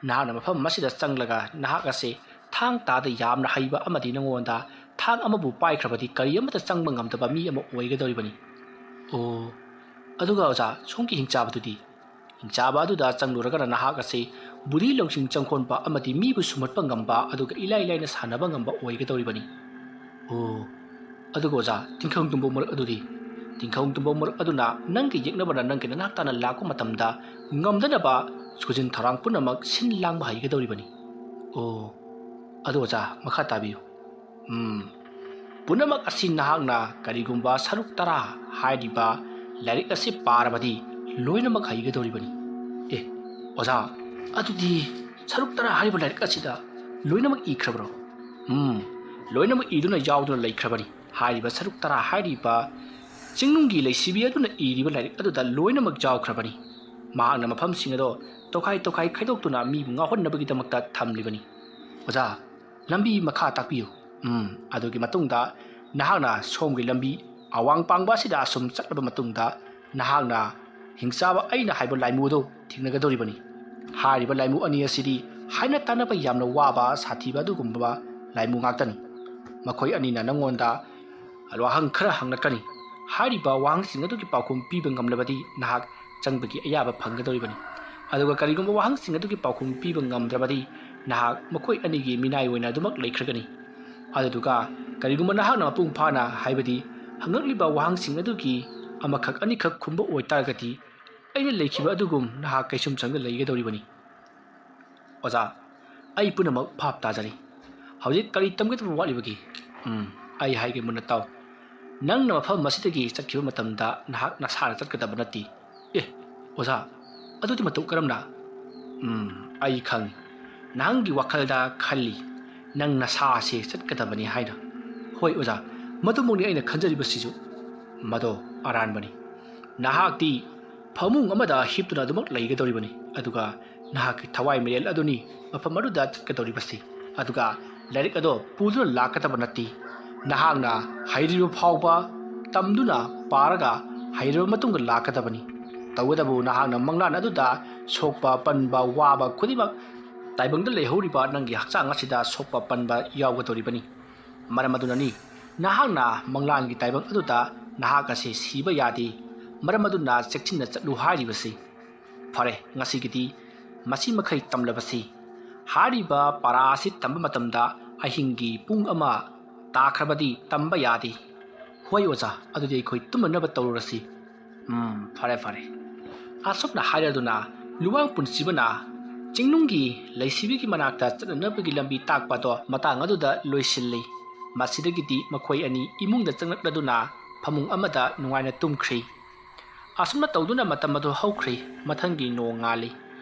ꯅꯍꯥꯛꯅ ꯃꯐꯝ ꯑꯁꯤꯗ ꯆꯪꯂꯒ ꯅꯍꯥꯛ ꯑꯁꯤ ꯊꯥꯡ ꯇꯥꯗ ꯌꯥꯝꯅ ꯍꯩꯕ ꯑꯃꯗꯤ ꯅꯉꯣꯟꯗ ꯊꯥꯡ ꯑꯃꯕꯨ ꯄꯥꯏꯈ꯭ꯔꯕꯗꯤ ꯀꯔꯤ ꯑꯃꯠꯇ ꯆꯪꯕ ꯉꯝꯗꯕ ꯃꯤ ꯑꯃ ꯑꯣꯏꯒꯗꯧꯔꯤꯕꯅꯤ꯫ ꯑꯣ, ꯑꯗꯨꯒ ꯑꯣꯖꯥ, ꯁꯣꯝꯒꯤ ꯍꯤꯡꯆꯥꯕꯗꯨꯗꯤ? ꯍꯤꯡꯆꯥꯕ ꯑꯗꯨꯗ ꯆꯪꯂꯨꯔꯒꯅ ꯅꯍꯥꯛ ꯑꯁꯤ ꯕꯨꯙꯤ ꯂꯧꯁꯤꯡ ꯆꯪꯈꯣꯟꯕ ꯑꯃꯗꯤ ꯃꯤꯕꯨ ꯁꯨꯝꯍꯠꯄ ꯉꯝꯕ, ꯑꯗꯨꯒ ꯏꯂꯥꯏ ꯂꯥꯏꯅ ꯁꯥꯟꯅꯕ ꯉꯝꯕ ꯑꯣꯏꯒꯗꯧꯔꯤꯕꯅꯤ꯫ ꯑꯣ, ꯑꯗꯨꯒ ꯑꯣꯖꯥ, ꯇꯤꯡꯈꯪ ꯇꯨꯝꯕ ꯃꯔꯛ ꯑꯗꯨꯗꯤ? ꯇꯤꯡꯈꯪ ꯇꯨꯝꯕ ꯃꯔꯛ ꯑꯗꯨꯅ ꯅꯪꯒꯤ ꯌꯦꯛꯅꯕꯅ ꯅꯪꯒꯤ ꯅꯅꯥꯛ ꯇꯥꯅ ꯂꯥꯛꯄ ꯃꯇꯝꯗ ꯉꯝꯗꯅꯕ ꯈꯨꯖꯤꯟ ꯊꯧꯔꯥꯡ ꯄꯨꯝꯅꯃꯛ ꯁꯤꯟ ꯂꯥꯡꯕ ꯍꯩꯒꯗꯧꯔꯤꯕꯅꯤ꯫ ꯑꯣ, ꯑꯗꯨ ꯑꯣꯖꯥ, ꯃꯈꯥ ꯇꯥꯕꯤꯌꯨ꯫ ꯎꯝ, ꯄꯨꯝꯅꯃꯛ ꯑꯁꯤ ꯅꯍꯥꯛꯅ ꯀꯔꯤꯒꯨꯝꯕ ꯁꯔꯨꯛ ꯇꯔꯥ ꯍꯥꯏꯔꯤꯕ ꯂꯥꯏꯔꯤꯛ ꯑꯁꯤ ꯄꯥꯔꯕꯗꯤ ꯂꯣꯏꯅꯃꯛ ꯍꯩꯒꯗꯧꯔꯤꯕꯅꯤ꯫ ꯑꯦ, ꯑꯣꯖꯥ, ꯑꯗꯨꯗꯤ ꯁꯔꯨꯛ ꯇꯔꯥ ꯍꯥꯏꯔꯤꯕ ꯂꯥꯏꯔꯤꯛ ꯑꯁꯤꯗ ꯂꯣꯏꯅꯃꯛ ꯏꯈ꯭ꯔꯕ꯭ꯔꯣ? ꯎꯝ, ꯂꯣꯏꯅꯃꯛ ꯏꯗꯨꯅ ꯌꯥꯎꯗꯨꯅ ꯂꯩꯈ꯭ꯔꯕꯅꯤ꯫ ꯍꯥꯏꯔꯤꯕ ꯁꯔꯨꯛ ꯇꯔꯥ ꯍꯥꯏꯔꯤꯕ ꯆꯤꯡꯅꯨꯡꯒꯤ ꯂꯩꯁꯤꯕꯤ ꯑꯗꯨꯅ ꯏꯔꯤꯕ ꯂꯥꯏꯔꯤꯛ ꯑꯗꯨꯗ ꯂꯣꯏꯅꯃꯛ ꯌꯥꯎꯈ꯭ꯔꯕꯅꯤ꯫ ꯃꯍꯥꯛꯅ ꯃꯐꯝꯁꯤꯡ ꯑꯗꯣ ꯇꯣꯈꯥꯏ ꯇꯣꯈꯥꯏ ꯈꯥꯏꯗꯣꯛꯇꯨꯅ ꯃꯤꯕꯨ ꯉꯥꯎꯍꯟꯅꯕꯒꯤꯗꯃꯛꯇ ꯊꯝꯂꯤꯕꯅꯤ꯫ ꯑꯣꯖꯥ, ꯂꯝꯕꯤ ꯃꯈꯥ ꯇꯥꯛꯄꯤꯌꯨ꯫ ꯎꯝ, ꯑꯗꯨꯒꯤ ꯃꯇꯨꯡꯗ ꯅꯍꯥꯛꯅ ꯁꯣꯝꯒꯤ ꯂꯝꯕꯤ ꯑꯋꯥꯡ ꯄꯥꯡꯕ ꯑꯁꯤꯗ ꯑꯁꯨꯝ ꯆꯠꯂꯕ ꯃꯇꯨꯡꯗ ꯅꯍꯥꯛꯅ ꯍꯤꯡꯆꯥꯕ ꯑꯩꯅ ꯍꯥꯏꯕ ꯂꯥꯏꯃꯨ ꯑꯗꯨ ꯊꯦꯡꯅꯒꯗꯧꯔꯤꯕꯅꯤ꯫ ꯍꯥꯏꯔꯤꯕ ꯂꯥꯏꯃꯨ ꯑꯅꯤ ꯑꯁꯤꯗꯤ ꯍꯥꯏꯅ ꯇꯥꯅꯕ ꯌꯥꯝꯅ ꯋꯥꯕ, ꯁꯥꯊꯤꯕ ꯑꯗꯨꯒꯨꯝꯕ ꯂꯥꯏꯃꯨ ꯉꯥꯛꯇꯅꯤ꯫ ꯃꯈꯣꯏ ꯑꯅꯤꯅ ꯅꯪꯉꯣꯟꯗ ꯋꯥꯍꯪ ꯈꯔ ꯍꯪꯂꯛꯀꯅꯤ꯫ ꯍꯥꯏꯔꯤꯕ ꯋꯥꯍꯪꯁꯤꯡ ꯑꯗꯨꯒꯤ ꯄꯥꯎꯈꯨꯝ ꯄꯤꯕ ꯉꯝꯂꯕꯗꯤ ꯅꯍꯥꯛ ꯆꯪꯕꯒꯤ ꯑꯌꯥꯕ ꯐꯪꯒꯗꯧꯔꯤꯕꯅꯤ꯫ ꯑꯗꯨꯒ ꯀꯔꯤꯒꯨꯝꯕ ꯋꯥꯍꯪꯁꯤꯡ ꯑꯗꯨꯒꯤ ꯄꯥꯎꯈꯨꯝ ꯄꯤꯕ ꯉꯝꯗ꯭ꯔꯕꯗꯤ ꯅꯍꯥꯛ ꯃꯈꯣꯏ ꯑꯅꯤꯒꯤ ꯃꯤꯅꯥꯏ ꯑꯣꯏꯅ ꯑꯗꯨꯃꯛ ꯂꯩꯈ꯭ꯔꯒꯅꯤ꯫ ꯑꯗꯨꯗꯨꯒ ꯀꯔꯤꯒꯨꯝꯕ ꯅꯍꯥꯛꯅ ꯃꯄꯨꯡ ꯐꯥꯅ, ꯍꯥꯏꯕꯗꯤ ꯍꯪꯉꯛꯂꯤꯕ ꯋꯥꯍꯪꯁꯤꯡ ꯑꯗꯨꯒꯤ ꯑꯃꯈꯛ ꯑꯅꯤꯈꯛ ꯈꯨꯝꯕ ꯑꯣꯏꯇꯥꯔꯒꯗꯤ ꯑꯩꯅ ꯂꯩꯈꯤꯕ ꯑꯗꯨꯒꯨꯝ ꯅꯍꯥꯛ ꯀꯩꯁꯨꯝꯁꯪꯗ ꯂꯩꯒꯗꯧꯔꯤꯕꯅꯤ꯫ ꯑꯣꯖꯥ, ꯑꯩ ꯄꯨꯝꯅꯃꯛ ꯚꯥꯞ ꯇꯥꯖꯔꯦ꯫ ꯍꯧꯖꯤꯛ ꯀꯔꯤ ꯇꯝꯒꯗꯕ ꯋꯥꯠꯂꯤꯕꯒꯦ? ꯎꯝ, ꯑꯩ ꯍꯥꯏꯒꯦ ꯃꯨꯟꯅ ꯇꯥꯎ꯫ ꯅꯪꯅ ꯃꯐꯝ ꯑꯁꯤꯗꯒꯤ ꯆꯠꯈꯤꯕ ꯃꯇꯝꯗ ꯅꯍꯥꯛ ꯅꯁꯥꯅ ꯆꯠꯀꯗꯕ ꯅꯠꯇꯦ꯫ ꯑꯦ, ꯑꯣꯖꯥ, ꯑꯗꯨꯗꯤ ꯃꯇꯧ ꯀꯔꯝꯅ? ꯎꯝ, ꯑꯩ ꯈꯪꯏ꯫ ꯅꯍꯥꯛꯒꯤ ꯋꯥꯈꯜꯗ ꯈꯜꯂꯤ꯫ ꯅꯪ ꯅꯁꯥꯁꯦ ꯆꯠꯀꯗꯕꯅꯤ ꯍꯥꯏꯅ꯫ ꯍꯣꯏ ꯑꯣꯖꯥ, ꯃꯗꯨꯃꯛꯅꯤ ꯑꯩꯅ ꯈꯟꯖꯔꯤꯕꯁꯤꯁꯨ꯫ ꯃꯗꯣ ꯑꯔꯥꯟꯕꯅꯤ꯫ ꯅꯍꯥꯛꯇꯤ ꯐꯃꯨꯡ ꯑꯃꯗ ꯍꯤꯞꯇꯨꯅ ꯑꯗꯨꯃꯛ ꯂꯩꯒꯗꯧꯔꯤꯕꯅꯤ, ꯑꯗꯨꯒ ꯅꯍꯥꯛꯀꯤ ꯊꯋꯥꯏ ꯃꯤꯔꯦꯜ ꯑꯗꯨꯅꯤ ꯃꯐꯝ ꯑꯗꯨꯗ ꯆꯠꯀꯗꯧꯔꯤꯕꯁꯤ, ꯑꯗꯨꯒ ꯂꯥꯏꯔꯤꯛ ꯑꯗꯣ ꯄꯨꯗꯨꯅ ꯂꯥꯛꯀꯗꯕ ꯅꯠꯇꯦ꯫ ꯅꯍꯥꯛꯅ ꯍꯩꯔꯤꯕ ꯐꯥꯎꯕ ꯇꯝꯗꯨꯅ ꯄꯥꯔꯒ ꯍꯩꯔꯕ ꯃꯇꯨꯡꯗ ꯂꯥꯛꯀꯗꯕꯅꯤ꯫ ꯇꯧꯕꯇꯕꯨ ꯅꯍꯥꯛꯅ ꯃꯪꯂꯥꯟ ꯑꯗꯨꯗ ꯁꯣꯛꯄ ꯄꯟꯕ ꯋꯥꯕ ꯈꯨꯗꯤꯡꯃꯛ ꯇꯥꯏꯕꯪꯗ ꯂꯩꯍꯧꯔꯤꯕ ꯅꯪꯒꯤ ꯍꯛꯆꯥꯡ ꯑꯁꯤꯗ ꯁꯣꯛꯄ ꯄꯟꯕ ꯌꯥꯎꯒꯗꯧꯔꯤꯕꯅꯤ꯫ ꯃꯔꯝ ꯑꯗꯨꯅꯅꯤ ꯅꯍꯥꯛꯅ ꯃꯪꯂꯥꯟꯒꯤ ꯇꯥꯏꯕꯪ ꯑꯗꯨꯗ ꯅꯍꯥꯛ ꯑꯁꯤ ꯁꯤꯕ ꯌꯥꯗꯦ꯫ ꯃꯔꯝ ꯑꯗꯨꯅ ꯆꯦꯛꯁꯤꯟꯅ ꯆꯠꯂꯨ ꯍꯥꯏꯔꯤꯕꯁꯤ꯫ ꯐꯔꯦ, ꯉꯁꯤꯒꯤꯗꯤ ꯃꯁꯤ ꯃꯈꯩ ꯇꯝꯂꯕꯁꯤ꯫ ꯍꯥꯏꯔꯤꯕ ꯄꯔꯥ ꯑꯁꯤ ꯇꯝꯕ ꯃꯇꯝꯗ ꯑꯍꯤꯡꯒꯤ ꯄꯨꯡ ꯑꯃ ꯇꯥꯈ꯭ꯔꯕꯗꯤ ꯇꯝꯕ ꯌꯥꯗꯦ꯫ ꯍꯣꯏ ꯑꯣꯖꯥ, ꯑꯗꯨꯗꯤ ꯑꯩꯈꯣꯏ ꯇꯨꯝꯅꯅꯕ ꯇꯧꯔꯨꯔꯁꯤ꯫ ꯎꯝ, ꯐꯔꯦ ꯐꯔꯦ꯫ ꯑꯁꯨꯝꯅ ꯍꯥꯏꯔꯗꯨꯅ ꯂꯨꯋꯥꯡ ꯄꯨꯟꯁꯤꯕꯅ ꯆꯤꯡꯅꯨꯡꯒꯤ ꯂꯩꯁꯤꯕꯤꯒꯤ ꯃꯅꯥꯛꯇ ꯆꯠꯅꯅꯕꯒꯤ ꯂꯝꯕꯤ ꯇꯥꯛꯄ ꯑꯗꯣ ꯃꯇꯥꯡ ꯑꯗꯨꯗ ꯂꯣꯏꯁꯤꯜꯂꯤ꯫ ꯃꯁꯤꯗꯒꯤꯗꯤ ꯃꯈꯣꯏ ꯑꯅꯤ ꯏꯃꯨꯡꯗ ꯆꯪꯂꯛꯂꯗꯨꯅ ꯐꯃꯨꯡ ꯑꯃꯗ ꯅꯨꯡꯉꯥꯏꯅ ꯇꯨꯝꯈ꯭ꯔꯤ꯫ ꯑꯁꯨꯝꯅ ꯇꯧꯗꯨꯅ ꯃꯇꯝ ꯑꯗꯨ ꯍꯧꯈ꯭ꯔꯦ꯫ ꯃꯊꯪꯒꯤ ꯅꯣꯡꯉꯥꯜꯂꯤ꯫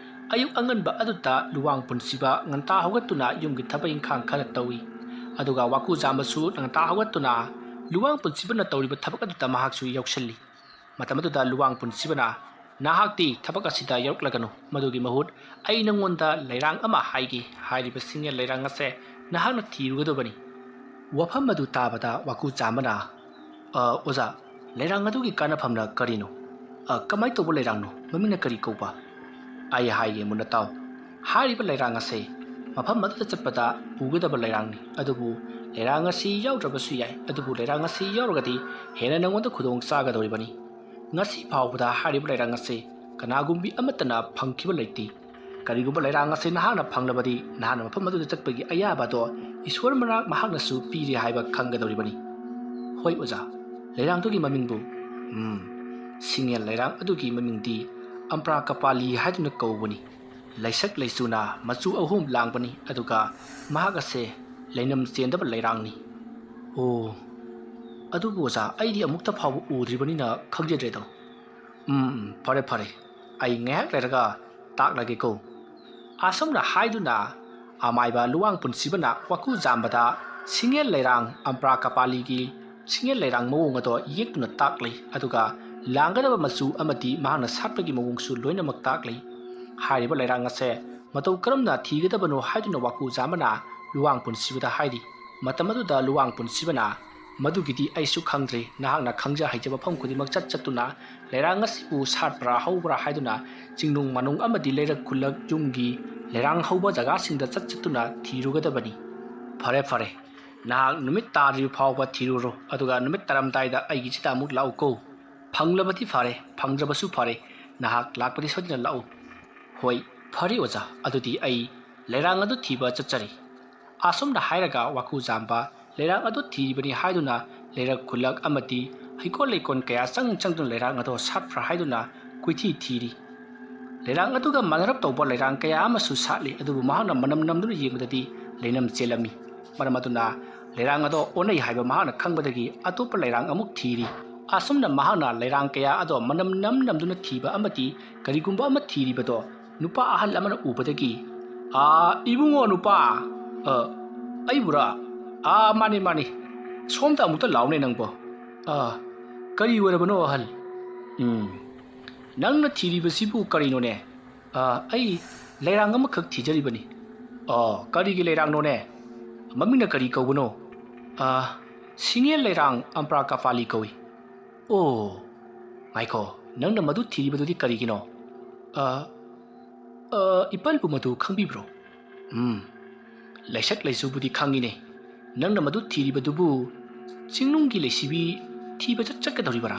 ꯑꯌꯨꯛ ꯑꯉꯟꯕ ꯑꯗꯨꯗ ꯂꯨꯋꯥꯡ ꯄꯨꯟꯁꯤꯕ ꯉꯟꯇꯥ ꯍꯧꯒꯠꯇꯨꯅ ꯌꯨꯝꯒꯤ ꯊꯕꯛ ꯏꯪꯈꯥꯡ ꯈꯔ ꯇꯧꯏ꯫ ꯑꯗꯨꯒ ꯋꯥꯀꯨꯖꯥꯝꯕꯁꯨ ꯉꯟꯇꯥ ꯍꯧꯒꯠꯇꯨꯅ ꯂꯨꯋꯥꯡ ꯄꯨꯟꯁꯤꯕꯅ ꯇꯧꯔꯤꯕ ꯊꯕꯛ ꯑꯗꯨꯗ ꯃꯍꯥꯛꯁꯨ ꯌꯥꯎꯁꯤꯜꯂꯤ꯫ ꯃꯇꯝ ꯑꯗꯨꯗ ꯂꯨꯋꯥꯡ ꯄꯨꯟꯁꯤꯕꯅ, "ꯅꯍꯥꯛꯇꯤ ꯊꯕꯛ ꯑꯁꯤꯗ ꯌꯥꯎꯔꯛꯂꯒꯅꯨ꯫ ꯃꯗꯨꯒꯤ ꯃꯍꯨꯠ ꯑꯩ ꯅꯉꯣꯟꯗ ꯂꯩꯔꯥꯡ ꯑꯃ ꯍꯥꯏꯒꯦ꯫ ꯍꯥꯏꯔꯤꯕ ꯁꯤꯡꯌꯦꯜ ꯂꯩꯔꯥꯡ ꯑꯁꯦ ꯅꯍꯥꯛꯅ ꯊꯤꯔꯨꯒꯗꯕꯅꯤ꯫" ꯋꯥꯐꯝ ꯑꯗꯨ ꯇꯥꯕꯗ ꯋꯥꯀꯨꯖꯥꯝꯕꯅ, "ꯑ, ꯑꯣꯖꯥ, ꯂꯩꯔꯥꯡ ꯑꯗꯨꯒꯤ ꯀꯥꯟꯅꯐꯝꯅ ꯀꯔꯤꯅꯣ? ꯑ, ꯀꯃꯥꯏ ꯇꯧꯕ ꯂꯩꯔꯥꯡꯅꯣ? ꯃꯃꯤꯡꯅ ꯀꯔꯤ ꯀꯧꯕ?" "ꯑꯩ ꯍꯥꯏꯒꯦ, ꯃꯨꯟꯅ ꯇꯥꯎ꯫ ꯍꯥꯏꯔꯤꯕ ꯂꯩꯔꯥꯡ ꯑꯁꯦ ꯃꯐꯝ ꯑꯗꯨꯗ ꯆꯠꯄꯗ ꯄꯨꯒꯗꯕ ꯂꯩꯔꯥꯡꯅꯤ꯫ ꯑꯗꯨꯕꯨ ꯂꯩꯔꯥꯡ ꯑꯁꯤ ꯌꯥꯎꯗ꯭ꯔꯕꯁꯨ ꯌꯥꯏ꯫ ꯑꯗꯨꯕꯨ ꯂꯩꯔꯥꯡ ꯑꯁꯤ ꯌꯥꯎꯔꯒꯗꯤ ꯍꯦꯟꯅ ꯅꯉꯣꯟꯗ ꯈꯨꯗꯣꯡ ꯆꯥꯒꯗꯧꯔꯤꯕꯅꯤ꯫ ꯉꯁꯤ ꯐꯥꯎꯕꯗ ꯍꯥꯏꯔꯤꯕ ꯂꯩꯔꯥꯡ ꯑꯁꯤ ꯀꯅꯥꯒꯨꯝꯕꯤ ꯑꯃꯠꯇꯅ ꯐꯪꯈꯤꯕ ꯂꯩꯇꯦ꯫ ꯀꯔꯤꯒꯨꯝꯕ ꯂꯩꯔꯥꯡ ꯑꯁꯤ ꯅꯍꯥꯛꯅ ꯐꯪꯂꯕꯗꯤ, ꯅꯍꯥꯛꯅ ꯃꯐꯝ ꯑꯗꯨꯗ ꯆꯠꯄꯒꯤ ꯑꯌꯥꯕ ꯑꯗꯣ ꯏꯁꯣꯔ ꯃꯅꯥꯛ ꯃꯍꯥꯛꯅꯁꯨ ꯄꯤꯔꯦ ꯍꯥꯏꯕ ꯈꯪꯒꯗꯧꯔꯤꯕꯅꯤ꯫" "ꯍꯣꯏ ꯑꯣꯖꯥ, ꯂꯩꯔꯥꯡꯗꯨꯒꯤ ꯃꯃꯤꯡꯕꯨ?" "ꯎꯝ, ꯁꯤꯡꯌꯦꯜ ꯂꯩꯔꯥꯡ ꯑꯗꯨꯒꯤ ꯃꯃꯤꯡꯗꯤ ꯑꯝꯄ꯭ꯔꯥ ꯀꯄꯥꯂꯤ ꯍꯥꯏꯗꯨꯅ ꯀꯧꯕꯅꯤ꯫ ꯂꯩꯁꯛ ꯂꯩꯆꯨꯅ ꯃꯆꯨ ꯑꯍꯨꯝ ꯂꯥꯡꯕꯅꯤ, ꯑꯗꯨꯒ ꯃꯍꯥꯛ ꯑꯁꯦ ꯂꯩꯅꯝ ꯆꯦꯟꯗꯕ ꯂꯩꯔꯥꯡꯅꯤ꯫" "ꯑꯣ, ꯑꯗꯨꯕꯨ ꯑꯣꯖꯥ, ꯑꯩꯗꯤ ꯑꯃꯨꯛꯇ ꯐꯥꯎꯕ ꯎꯗ꯭ꯔꯤꯕꯅꯤꯅ ꯈꯪꯖꯗ꯭ꯔꯦꯗꯣ꯫" "ꯎꯝ, ꯎꯝ, ꯐꯔꯦ, ꯐꯔꯦ, ꯑꯩ ꯉꯥꯏꯍꯥꯛ ꯂꯩꯔꯒ ꯇꯥꯛꯂꯒꯦꯀꯣ꯫" ꯑꯁꯨꯝꯅ ꯍꯥꯏꯗꯨꯅ ꯑꯃꯥꯏꯕ ꯂꯨꯋꯥꯡ ꯄꯨꯟꯁꯤꯕꯅ ꯋꯥꯀꯨ ꯖꯥꯝꯕꯗ ꯁꯤꯡꯉꯦꯜ ꯂꯩꯔꯥꯡ ꯑꯝꯄ꯭ꯔꯥ ꯀꯄꯥꯂꯤꯒꯤ ꯁꯤꯡꯉꯦꯜ ꯂꯩꯔꯥꯡ ꯃꯑꯣꯡ ꯑꯗꯣ ꯌꯦꯛꯇꯨꯅ ꯇꯥꯛꯂꯤ, ꯑꯗꯨꯒ ꯂꯥꯡꯒꯗꯕ ꯃꯆꯨ ꯑꯃꯗꯤ ꯃꯍꯥꯛꯅ ꯁꯥꯠꯄꯒꯤ ꯃꯑꯣꯡꯁꯨ ꯂꯣꯏꯅꯃꯛ ꯇꯥꯛꯂꯤ꯫ ꯍꯥꯏꯔꯤꯕ ꯂꯩꯔꯥꯡ ꯑꯁꯦ ꯃꯇꯧ ꯀꯔꯝꯅ ꯊꯤꯒꯗꯕꯅꯣ ꯍꯥꯏꯗꯨꯅ ꯋꯥꯀꯨ ꯖꯥꯝꯕꯅ ꯂꯨꯋꯥꯡ ꯄꯨꯟꯁꯤꯕꯗ ꯍꯥꯏꯔꯤ꯫ ꯃꯇꯝ ꯑꯗꯨꯗ ꯂꯨꯋꯥꯡ ꯄꯨꯟꯁꯤꯕꯅ, "ꯃꯗꯨꯒꯤꯗꯤ ꯑꯩꯁꯨ ꯈꯪꯗ꯭ꯔꯦ, ꯅꯍꯥꯛꯅ ꯈꯪꯖ ꯍꯩꯖꯕ ꯃꯐꯝ ꯈꯨꯗꯤꯡꯃꯛ ꯆꯠ ꯆꯠꯇꯨꯅ ꯂꯩꯔꯥꯡ ꯑꯁꯤꯕꯨ ꯁꯥꯠꯄ꯭ꯔꯥ ꯍꯧꯕ꯭ꯔꯥ ꯍꯥꯏꯗꯨꯅ ꯆꯤꯡꯅꯨꯡ ꯃꯥꯅꯨꯡ ꯑꯃꯗꯤ ꯂꯩꯔꯛ ꯈꯨꯜꯂꯛ ꯌꯨꯝꯒꯤ ꯂꯩꯔꯥꯡ ꯍꯧꯕ ꯖꯒꯥꯁꯤꯡꯗ ꯆꯠ ꯆꯠꯇꯨꯅ ꯊꯤꯔꯨꯒꯗꯕꯅꯤ꯫" "ꯐꯔꯦ, ꯐꯔꯦ, ꯅꯍꯥꯛ ꯅꯨꯃꯤꯠ ꯇꯥꯗ꯭ꯔꯤꯕ ꯐꯥꯎꯕ ꯊꯤꯔꯨꯔꯣ, ꯑꯗꯨꯒ ꯅꯨꯃꯤꯠ ꯇꯥꯔꯝꯗꯥꯏꯗ ꯑꯩꯒꯤꯁꯤꯗ ꯑꯃꯨꯛ ꯂꯥꯛꯎꯀꯣ꯫ ꯐꯪꯂꯕꯗꯤ ꯐꯔꯦ, ꯐꯪꯗ꯭ꯔꯕꯁꯨ ꯐꯔꯦ, ꯅꯍꯥꯛ ꯂꯥꯛꯄꯗꯤ ꯁꯣꯏꯗꯅ ꯂꯥꯛꯎ꯫" "ꯍꯣꯏ, ꯐꯔꯦ ꯑꯣꯖꯥ, ꯑꯗꯨꯗꯤ ꯑꯩ ꯂꯩꯔꯥꯡ ꯑꯗꯨ ꯊꯤꯕ ꯆꯠꯆꯔꯤ꯫" ꯑꯁꯨꯝꯅ ꯍꯥꯏꯔꯒ ꯋꯥꯀꯨ ꯖꯥꯝꯕ ꯂꯩꯔꯥꯡ ꯑꯗꯨ ꯊꯤꯔꯤꯕꯅꯤ ꯍꯥꯏꯗꯨꯅ ꯂꯩꯔꯛ ꯈꯨꯜꯂꯛ ꯑꯃꯗꯤ ꯍꯩꯀꯣꯜ ꯂꯩꯀꯣꯜ ꯀꯌꯥ ꯆꯪ ꯆꯪꯗꯨꯅ ꯂꯩꯔꯥꯡ ꯑꯗꯨ ꯁꯥꯠꯄ꯭ꯔꯥ ꯍꯥꯏꯗꯨꯅ ꯀꯣꯏꯊꯤ ꯊꯤꯔꯤ꯫ ꯂꯩꯔꯥꯡ ꯑꯗꯨꯒ ꯃꯥꯟꯅꯔꯞ ꯇꯧꯕ ꯂꯩꯔꯥꯡ ꯀꯌꯥ ꯑꯃꯁꯨ ꯁꯥꯠꯂꯤ, ꯑꯗꯨꯕꯨ ꯃꯍꯥꯛꯅ ꯃꯅꯝ ꯅꯝꯗꯨꯅ ꯌꯦꯡꯕꯗꯗꯤ ꯂꯩꯅꯝ ꯆꯦꯜꯂꯝꯃꯤ꯫ ꯃꯔꯝ ꯑꯗꯨꯅ ꯂꯩꯔꯥꯡ ꯑꯗꯣ ꯑꯣꯟꯅꯩ ꯍꯥꯏꯕ ꯃꯍꯥꯛꯅ ꯈꯪꯕꯗꯒꯤ ꯑꯇꯣꯞꯄ ꯂꯩꯔꯥꯡ ꯑꯃꯨꯛ ꯊꯤꯔꯤ꯫ ꯑꯁꯨꯝꯅ ꯃꯍꯥꯛꯅ ꯂꯩꯔꯥꯡ ꯀꯌꯥ ꯑꯗꯣ ꯃꯅꯝ ꯅꯝ ꯅꯝꯗꯨꯅ ꯊꯤꯕ ꯑꯃꯗꯤ ꯀꯔꯤꯒꯨꯝꯕ ꯑꯃ ꯊꯤꯔꯤꯕꯗꯣ ꯅꯨꯄꯥ ꯑꯍꯜ ꯑꯃꯅ ꯎꯕꯗꯒꯤ, "ꯑꯥ, ꯏꯕꯨꯡꯉꯣ ꯅꯨꯄꯥ, ꯑ, ꯑꯩꯕꯨꯔꯥ? ꯑꯥ, ꯃꯥꯅꯤ, ꯃꯥꯅꯤ꯫ ꯁꯣꯝꯗ ꯑꯃꯨꯛꯇ ꯂꯥꯎꯅꯦ ꯅꯪꯕꯣ꯫ ꯑꯥ, ꯀꯔꯤ ꯑꯣꯏꯔꯕꯅꯣ ꯑꯍꯜ? ꯎꯝ, ꯅꯪꯅ ꯊꯤꯔꯤꯕꯁꯤꯕꯨ ꯀꯔꯤꯅꯣꯅꯦ?" "ꯑꯥ, ꯑꯩ ꯂꯩꯔꯥꯡ ꯑꯃꯈꯛ ꯊꯤꯖꯔꯤꯕꯅꯤ꯫" "ꯑꯣ, ꯀꯔꯤꯒꯤ ꯂꯩꯔꯥꯡꯅꯣꯅꯦ? ꯃꯃꯤꯡꯅ ꯀꯔꯤ ꯀꯧꯕꯅꯣ?" "ꯑꯥ, ꯁꯤꯡꯉꯦꯜ ꯂꯩꯔꯥꯡ ꯑꯝꯄ꯭ꯔꯥ ꯀꯄꯥꯂꯤ ꯀꯧꯏ꯫" "ꯑꯣ, ꯉꯥꯏꯈꯣ, ꯅꯪꯅ ꯃꯗꯨ ꯊꯤꯔꯤꯕꯗꯨꯗꯤ ꯀꯔꯤꯒꯤꯅꯣ?" "ꯑ, ꯑ, ꯏꯄꯜꯕꯨ ꯃꯗꯨ ꯈꯪꯕꯤꯕ꯭ꯔꯣ?" "ꯎꯝ, ꯂꯩꯁꯛ ꯂꯩꯆꯨꯕꯨꯗꯤ ꯈꯪꯉꯤꯅꯦ꯫ ꯅꯪꯅ ꯃꯗꯨ ꯊꯤꯔꯤꯕꯗꯨꯕꯨ ꯆꯤꯡꯅꯨꯡꯒꯤ ꯂꯩꯁꯤꯕꯤ ꯊꯤꯕ ꯆꯠ-, ꯆꯠꯀꯗꯧꯔꯤꯕꯔꯥ?"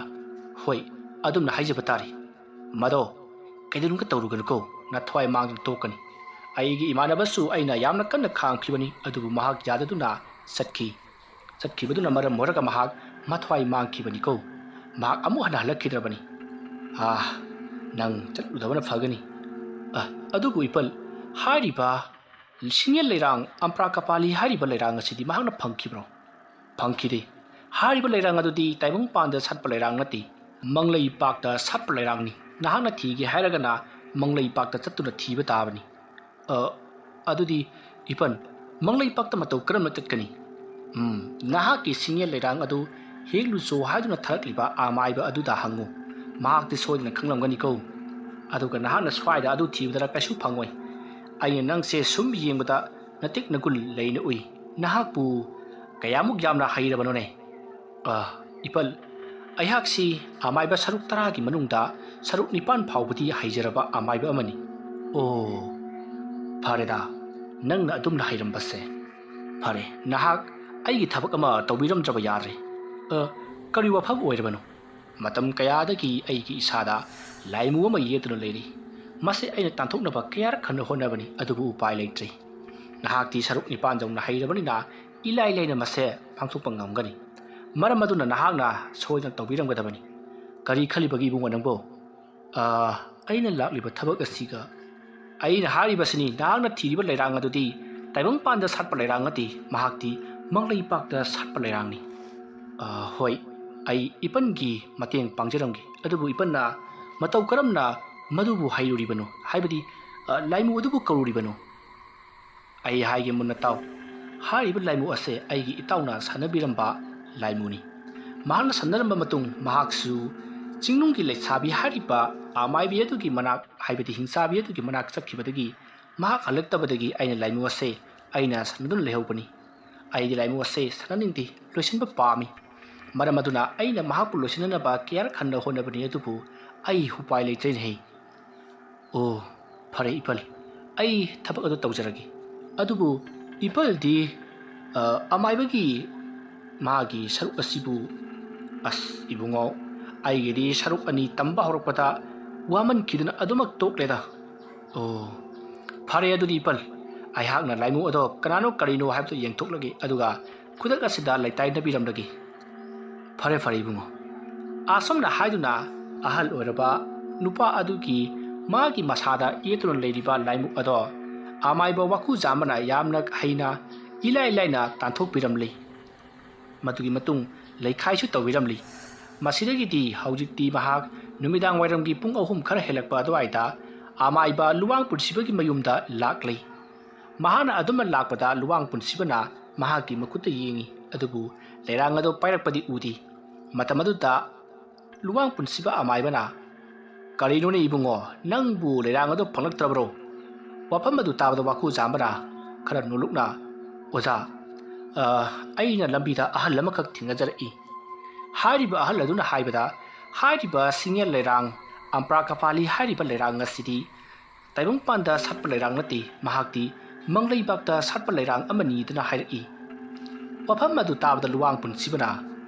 "ꯍꯣꯏ, ꯑꯗꯨꯝꯅ ꯍꯥꯏꯖꯕ ꯇꯥꯔꯦ꯫" "ꯃꯗꯣ ꯀꯩꯗꯧꯅꯨꯡꯗ ꯇꯧꯔꯨꯒꯅꯨꯀꯣ, ꯅꯊ꯭ꯋꯥꯏ ꯃꯥꯡꯗꯅ ꯇꯣꯛꯀꯅꯤ꯫ ꯑꯩꯒꯤ ꯏꯃꯥꯟꯅꯕꯁꯨ ꯑꯩꯅ ꯌꯥꯝꯅ ꯀꯟꯅ ꯈꯥꯡꯈꯤꯕꯅꯤ, ꯑꯗꯨꯕꯨ ꯃꯍꯥꯛ ꯌꯥꯗꯗꯨꯅ ꯆꯠꯈꯤ꯫ ꯆꯠꯈꯤꯕꯗꯨꯅ ꯃꯔꯝ ꯑꯣꯏꯔꯒ ꯃꯍꯥꯛ ꯃꯊ꯭ꯋꯥꯏ ꯃꯥꯡꯈꯤꯕꯅꯤꯀꯣ꯫ ꯃꯍꯥꯛ ꯑꯃꯨꯛ ꯍꯟꯅ ꯍꯜꯂꯛꯈꯤꯗ꯭ꯔꯕꯅꯤ꯫" "ꯑꯥ, ꯅꯪ ꯆꯠꯂꯨꯗꯕꯅ ꯐꯒꯅꯤ꯫ ꯑ, ꯑꯗꯨꯕꯨ ꯏꯄꯜ, ꯍꯥꯏꯔꯤꯕ ꯁꯤꯡꯉꯦꯜ ꯂꯩꯔꯥꯡ ꯑꯝꯄ꯭ꯔꯥ ꯀꯄꯥꯂꯤ ꯍꯥꯏꯔꯤꯕ ꯂꯩꯔꯥꯡ ꯑꯁꯤꯗꯤ ꯃꯍꯥꯛꯅ ꯐꯪꯈꯤꯕ꯭ꯔꯣ?" "ꯐꯪꯈꯤꯗꯦ꯫ ꯍꯥꯏꯔꯤꯕ ꯂꯩꯔꯥꯡ ꯑꯗꯨꯗꯤ ꯇꯥꯏꯕꯪꯄꯥꯟꯗ ꯁꯥꯠꯄ ꯂꯩꯔꯥꯡ ꯅꯠꯇꯦ, ꯃꯪꯂꯩ ꯄꯥꯛꯇ ꯁꯥꯠꯄ ꯂꯩꯔꯥꯡꯅꯤ꯫ ꯅꯍꯥꯛꯅ ꯊꯤꯒꯦ ꯍꯥꯏꯔꯒꯅ ꯃꯪꯂꯩ ꯄꯥꯛꯇ ꯆꯠꯇꯨꯅ ꯊꯤꯕ ꯇꯥꯕꯅꯤ꯫" "ꯑ, ꯑꯗꯨꯗꯤ "ꯏꯄꯟ, ꯃꯪꯂꯩꯄꯥꯛꯇ ꯃꯇꯧ ꯀꯔꯝꯅ ꯆꯠꯀꯅꯤ?" "ꯎꯝ, ꯅꯍꯥꯛꯀꯤ ꯁꯤꯡꯌꯦꯜ ꯂꯩꯔꯥꯡ ꯑꯗꯨ ꯍꯦꯛꯂꯨꯆꯣ ꯍꯥꯏꯗꯨꯅ ꯊꯥꯔꯛꯂꯤꯕ ꯑꯃꯥꯏꯕ ꯑꯗꯨꯗ ꯍꯪꯉꯨ꯫ ꯃꯍꯥꯛꯇꯤ ꯁꯣꯏꯗꯅ ꯈꯪꯂꯝꯒꯅꯤꯀꯣ꯫ ꯑꯗꯨꯒ ꯅꯍꯥꯛꯅ ꯁ꯭ꯋꯥꯏꯗ ꯑꯗꯨ ꯊꯤꯕꯗ ꯀꯩꯁꯨ ꯐꯪꯉꯣꯏ꯫ ꯑꯩꯅ ꯅꯪꯁꯦ ꯁꯨꯝ ꯌꯦꯡꯕꯗ ꯅꯇꯤꯛ ꯅꯒꯨꯟ ꯂꯩꯅ ꯎꯏ꯫ ꯅꯍꯥꯛꯄꯨ ꯀꯌꯥꯃꯨꯛ ꯌꯥꯝꯅ ꯍꯩꯔꯕꯅꯣꯅꯦ?" "ꯑ, ꯏꯄꯜ, ꯑꯩꯍꯥꯛꯁꯤ ꯑꯃꯥꯏꯕ ꯁꯔꯨꯛ ꯇꯔꯥꯒꯤ ꯃꯅꯨꯡꯗ ꯁꯔꯨꯛ ꯅꯤꯄꯥꯟ ꯐꯥꯎꯕꯗꯤ ꯍꯩꯖꯔꯕ ꯑꯃꯥꯏꯕ ꯑꯃꯅꯤ꯫" "ꯑꯣ, ꯐꯔꯦꯗ, ꯅꯪꯅ ꯑꯗꯨꯝꯅ ꯍꯩꯔꯝꯕꯁꯦ꯫ ꯐꯔꯦ, ꯅꯍꯥꯛ ꯑꯩꯒꯤ ꯊꯕꯛ ꯑꯃ ꯇꯧꯕꯤꯔꯝꯗ꯭ꯔꯕ ꯌꯥꯗ꯭ꯔꯦ꯫" "ꯑ, ꯀꯔꯤ ꯋꯥꯐꯝ ꯑꯣꯏꯔꯕꯅꯣ?" "ꯃꯇꯝ ꯀꯌꯥꯗꯒꯤ ꯑꯩꯒꯤ ꯏꯁꯥꯗ ꯂꯥꯏꯃꯨ ꯑꯃ ꯌꯦꯠꯇꯨꯅ ꯂꯩꯔꯤ꯫ ꯃꯁꯤ ꯑꯩꯅ ꯇꯥꯟꯊꯣꯛꯅꯕ ꯀꯌꯥꯔꯛ ꯍꯟꯅ ꯍꯣꯠꯅꯕꯅꯤ, ꯑꯗꯨꯕꯨ ꯎꯄꯥꯏ ꯂꯩꯇ꯭ꯔꯤ꯫ ꯅꯍꯥꯛꯇꯤ ꯁꯔꯨꯛ ꯅꯤꯄꯥꯟ ꯌꯧꯅ ꯍꯩꯔꯕꯅꯤꯅ ꯏꯂꯥꯏ ꯂꯥꯏꯅ ꯃꯁꯦ ꯄꯥꯡꯊꯣꯛꯄ ꯉꯝꯒꯅꯤ꯫ ꯃꯔꯝ ꯑꯗꯨꯅ ꯅꯍꯥꯛꯅ ꯁꯣꯏꯗꯅ ꯇꯧꯕꯤꯔꯝꯒꯗꯕꯅꯤ꯫" "ꯀꯔꯤ ꯈꯜꯂꯤꯕꯒꯦ ꯏꯕꯨꯡꯉꯣ ꯅꯪꯕꯣ?" "ꯑ, ꯑꯩꯅ ꯂꯥꯛꯂꯤꯕ ꯊꯕꯛ ꯑꯁꯤꯒ ꯑꯩꯅ ꯍꯥꯏꯔꯤꯕꯁꯤꯅꯤ, ꯅꯍꯥꯛꯅ ꯊꯤꯔꯤꯕ ꯂꯩꯔꯥꯡ ꯑꯗꯨꯗꯤ ꯇꯥꯏꯕꯪꯄꯥꯟꯗ ꯁꯥꯠꯄ ꯂꯩꯔꯥꯡ ꯅꯠꯇꯦ, ꯃꯍꯥꯛꯇꯤ ꯃꯪꯂꯩꯄꯥꯛꯇ ꯁꯥꯠꯄ ꯂꯩꯔꯥꯡꯅꯤ꯫" "ꯑ, ꯍꯣꯏ, ꯑꯩ ꯏꯄꯟꯒꯤ ꯃꯇꯦꯡ ꯄꯥꯡꯖꯔꯝꯒꯦ꯫ ꯑꯗꯨꯕꯨ ꯏꯄꯟꯅ ꯃꯇꯧ ꯀꯔꯝꯅ ꯃꯗꯨꯕꯨ ꯍꯩꯔꯨꯔꯤꯕꯅꯣ? ꯍꯥꯏꯕꯗꯤ, ꯑ, ꯂꯥꯏꯃꯨ ꯑꯗꯨꯕꯨ ꯀꯧꯔꯨꯔꯤꯕꯅꯣ?" "ꯑꯩ ꯍꯥꯏꯒꯦ ꯃꯨꯟꯅ ꯇꯥꯎ꯫ ꯍꯥꯏꯔꯤꯕ ꯂꯥꯏꯃꯨ ꯑꯁꯦ ꯑꯩꯒꯤ ꯏꯇꯥꯎꯅ ꯁꯥꯟꯅꯕꯤꯔꯝꯕ ꯂꯥꯏꯃꯨꯅꯤ꯫ ꯃꯍꯥꯛꯅ ꯁꯥꯟꯅꯔꯝꯕ ꯃꯇꯨꯡ ꯃꯍꯥꯛꯁꯨ ꯆꯤꯡꯅꯨꯡꯒꯤ ꯂꯩꯁꯥꯕꯤ ꯍꯥꯏꯔꯤꯕ ꯑꯃꯥꯏꯕꯤ ꯑꯗꯨꯒꯤ ꯃꯅꯥꯛ, ꯍꯥꯏꯕꯗꯤ ꯍꯤꯡꯆꯥꯕꯤ ꯑꯗꯨꯒꯤ ꯃꯅꯥꯛ ꯆꯠꯈꯤꯕꯗꯒꯤ ꯃꯍꯥꯛ ꯍꯜꯂꯛꯇꯕꯗꯒꯤ ꯑꯩꯅ ꯂꯥꯏꯃꯨ ꯑꯁꯦ ꯑꯩꯅ ꯁꯥꯟꯅꯗꯨꯅ ꯂꯩꯍꯧꯕꯅꯤ꯫ ꯑꯩꯗꯤ ꯂꯥꯏꯃꯨ ꯑꯁꯦ ꯁꯥꯟꯅꯅꯤꯡꯗꯦ, ꯂꯣꯏꯁꯤꯟꯕ ꯄꯥꯝꯃꯤ꯫ ꯃꯔꯝ ꯑꯗꯨꯅ ꯑꯩꯅ ꯃꯍꯥꯛꯄꯨ ꯂꯣꯏꯁꯤꯟꯅꯅꯕ ꯀꯌꯥꯔꯛ ꯍꯟꯅ ꯍꯣꯠꯅꯕꯅꯤ, ꯑꯗꯨꯕꯨ ꯑꯩ ꯎꯄꯥꯏ ꯂꯩꯇ꯭ꯔꯦꯅꯦꯍꯦ꯫" "ꯑꯣ, ꯐꯔꯦ ꯏꯄꯜ, ꯑꯩ ꯊꯕꯛ ꯑꯗꯨ ꯇꯧꯖꯔꯒꯦ꯫ ꯑꯗꯨꯕꯨ ꯏꯄꯜꯗꯤ, ꯑ, ꯑꯃꯥꯏꯕꯒꯤ ꯃꯥꯒꯤ ꯁꯔꯨꯛ ꯑꯁꯤꯕꯨ꯫" "ꯑꯁ ꯏꯕꯨꯡꯉꯣ, ꯑꯩꯒꯤꯗꯤ ꯁꯔꯨꯛ ꯑꯅꯤ ꯇꯝꯕ ꯍꯧꯔꯛꯄꯗ ꯋꯥꯃꯟꯈꯤꯗꯨꯅ ꯑꯗꯨꯃꯛ ꯇꯣꯛꯂꯦꯗ꯫" "ꯑꯣ, ꯐꯔꯦ ꯑꯗꯨꯗꯤ ꯏꯄꯜ, ꯑꯩꯍꯥꯛꯅ ꯂꯥꯏꯃꯨ ꯑꯗꯣ ꯀꯅꯥꯅꯣ ꯀꯔꯤꯅꯣ ꯍꯥꯏꯕꯗꯨ ꯌꯦꯡꯊꯣꯛꯂꯒꯦ, ꯑꯗꯨꯒ ꯈꯨꯗꯛ ꯑꯁꯤꯗ ꯂꯩꯇꯥꯏꯅꯕꯤꯔꯝꯂꯒꯦ꯫" "ꯐꯔꯦ, ꯐꯔꯦ ꯏꯕꯨꯡꯉꯣ꯫" ꯑꯁꯨꯝꯅ ꯍꯥꯏꯗꯨꯅ ꯑꯍꯜ ꯑꯣꯏꯔꯕ ꯅꯨꯄꯥ ꯑꯗꯨꯒꯤ ꯃꯥꯒꯤ ꯃꯁꯥꯗ ꯌꯦꯠꯇꯨꯅ ꯂꯩꯔꯤꯕ ꯂꯥꯏꯃꯨꯛ ꯑꯗꯣ ꯑꯃꯥꯏꯕ ꯋꯥꯀꯨꯖꯥꯝꯕꯅ ꯌꯥꯝꯅ ꯍꯩꯅ ꯏꯂꯥꯏ ꯂꯥꯏꯅ ꯇꯥꯟꯊꯣꯛꯄꯤꯔꯝꯂꯤ꯫ ꯃꯗꯨꯒꯤ ꯃꯇꯨꯡ ꯂꯩꯈꯥꯏꯁꯨ ꯇꯧꯕꯤꯔꯝꯂꯤ꯫ ꯃꯁꯤꯗꯒꯤꯗꯤ ꯍꯧꯖꯤꯛꯇꯤ ꯃꯍꯥꯛ ꯅꯨꯃꯤꯗꯥꯡ ꯋꯥꯏꯔꯝꯒꯤ ꯄꯨꯡ ꯑꯍꯨꯝ ꯈꯔ ꯍꯦꯜꯂꯛꯄ ꯑꯗꯨꯋꯥꯏꯗ ꯑꯃꯥꯏꯕ ꯂꯨꯋꯥꯡ ꯄꯨꯟꯁꯤꯕꯒꯤ ꯃꯌꯨꯝꯗ ꯂꯥꯛꯂꯤ꯫ ꯃꯍꯥꯛꯅ ꯑꯗꯨꯝꯅ ꯂꯥꯛꯄꯗ ꯂꯨꯋꯥꯡ ꯄꯨꯟꯁꯤꯕꯅ ꯃꯍꯥꯛꯀꯤ ꯃꯈꯨꯠꯇ ꯌꯦꯡꯏ, ꯑꯗꯨꯕꯨ ꯂꯩꯔꯥꯡ ꯑꯗꯨ ꯄꯥꯏꯔꯛꯄꯗꯤ ꯎꯗꯦ꯫ ꯃꯇꯝ ꯑꯗꯨꯗ ꯂꯨꯋꯥꯡ ꯄꯨꯟꯁꯤꯕ ꯑꯃꯥꯏꯕꯅ, "ꯀꯔꯤꯅꯣꯅꯦ ꯏꯕꯨꯡꯉꯣ, ꯅꯪꯕꯨ ꯂꯩꯔꯥꯡ ꯑꯗꯨ ꯐꯪꯂꯛꯇ꯭ꯔꯕ꯭ꯔꯣ?" ꯋꯥꯐꯝ ꯑꯗꯨ ꯇꯥꯕꯗ ꯋꯥꯀꯨ ꯖꯥꯝꯕꯅ ꯈꯔ ꯅꯣꯂꯨꯛꯅ, "ꯑꯣꯖꯥ, ꯑ, ꯑꯩꯅ ꯂꯝꯕꯤꯗ ꯑꯍꯜ ꯑꯃꯈꯛ ꯊꯦꯡꯅꯖꯔꯛꯏ꯫ ꯍꯥꯏꯔꯤꯕ ꯑꯍꯜ ꯑꯗꯨꯅ ꯍꯥꯏꯕꯗ, ꯍꯥꯏꯔꯤꯕ ꯁꯤꯡꯌꯦꯜ ꯂꯩꯔꯥꯡ ꯑꯝꯄ꯭ꯔꯥ ꯀꯄꯥꯂꯤ ꯍꯥꯏꯔꯤꯕ ꯂꯩꯔꯥꯡ ꯑꯁꯤꯗꯤ ꯇꯥꯏꯕꯪꯄꯥꯟꯗ ꯁꯥꯠꯄ ꯂꯩꯔꯥꯡ ꯅꯠꯇꯦ, ꯃꯍꯥꯛꯇꯤ ꯃꯪꯂꯩꯕꯥꯛꯇ ꯁꯥꯠꯄ ꯂꯩꯔꯥꯡ ꯑꯃꯅꯤꯗꯅ ꯍꯥꯏꯔꯛꯏ꯫" ꯋꯥꯐꯝ ꯑꯗꯨ ꯇꯥꯕꯗ ꯂꯨꯋꯥꯡ ꯄꯨꯟꯁꯤꯕꯅ,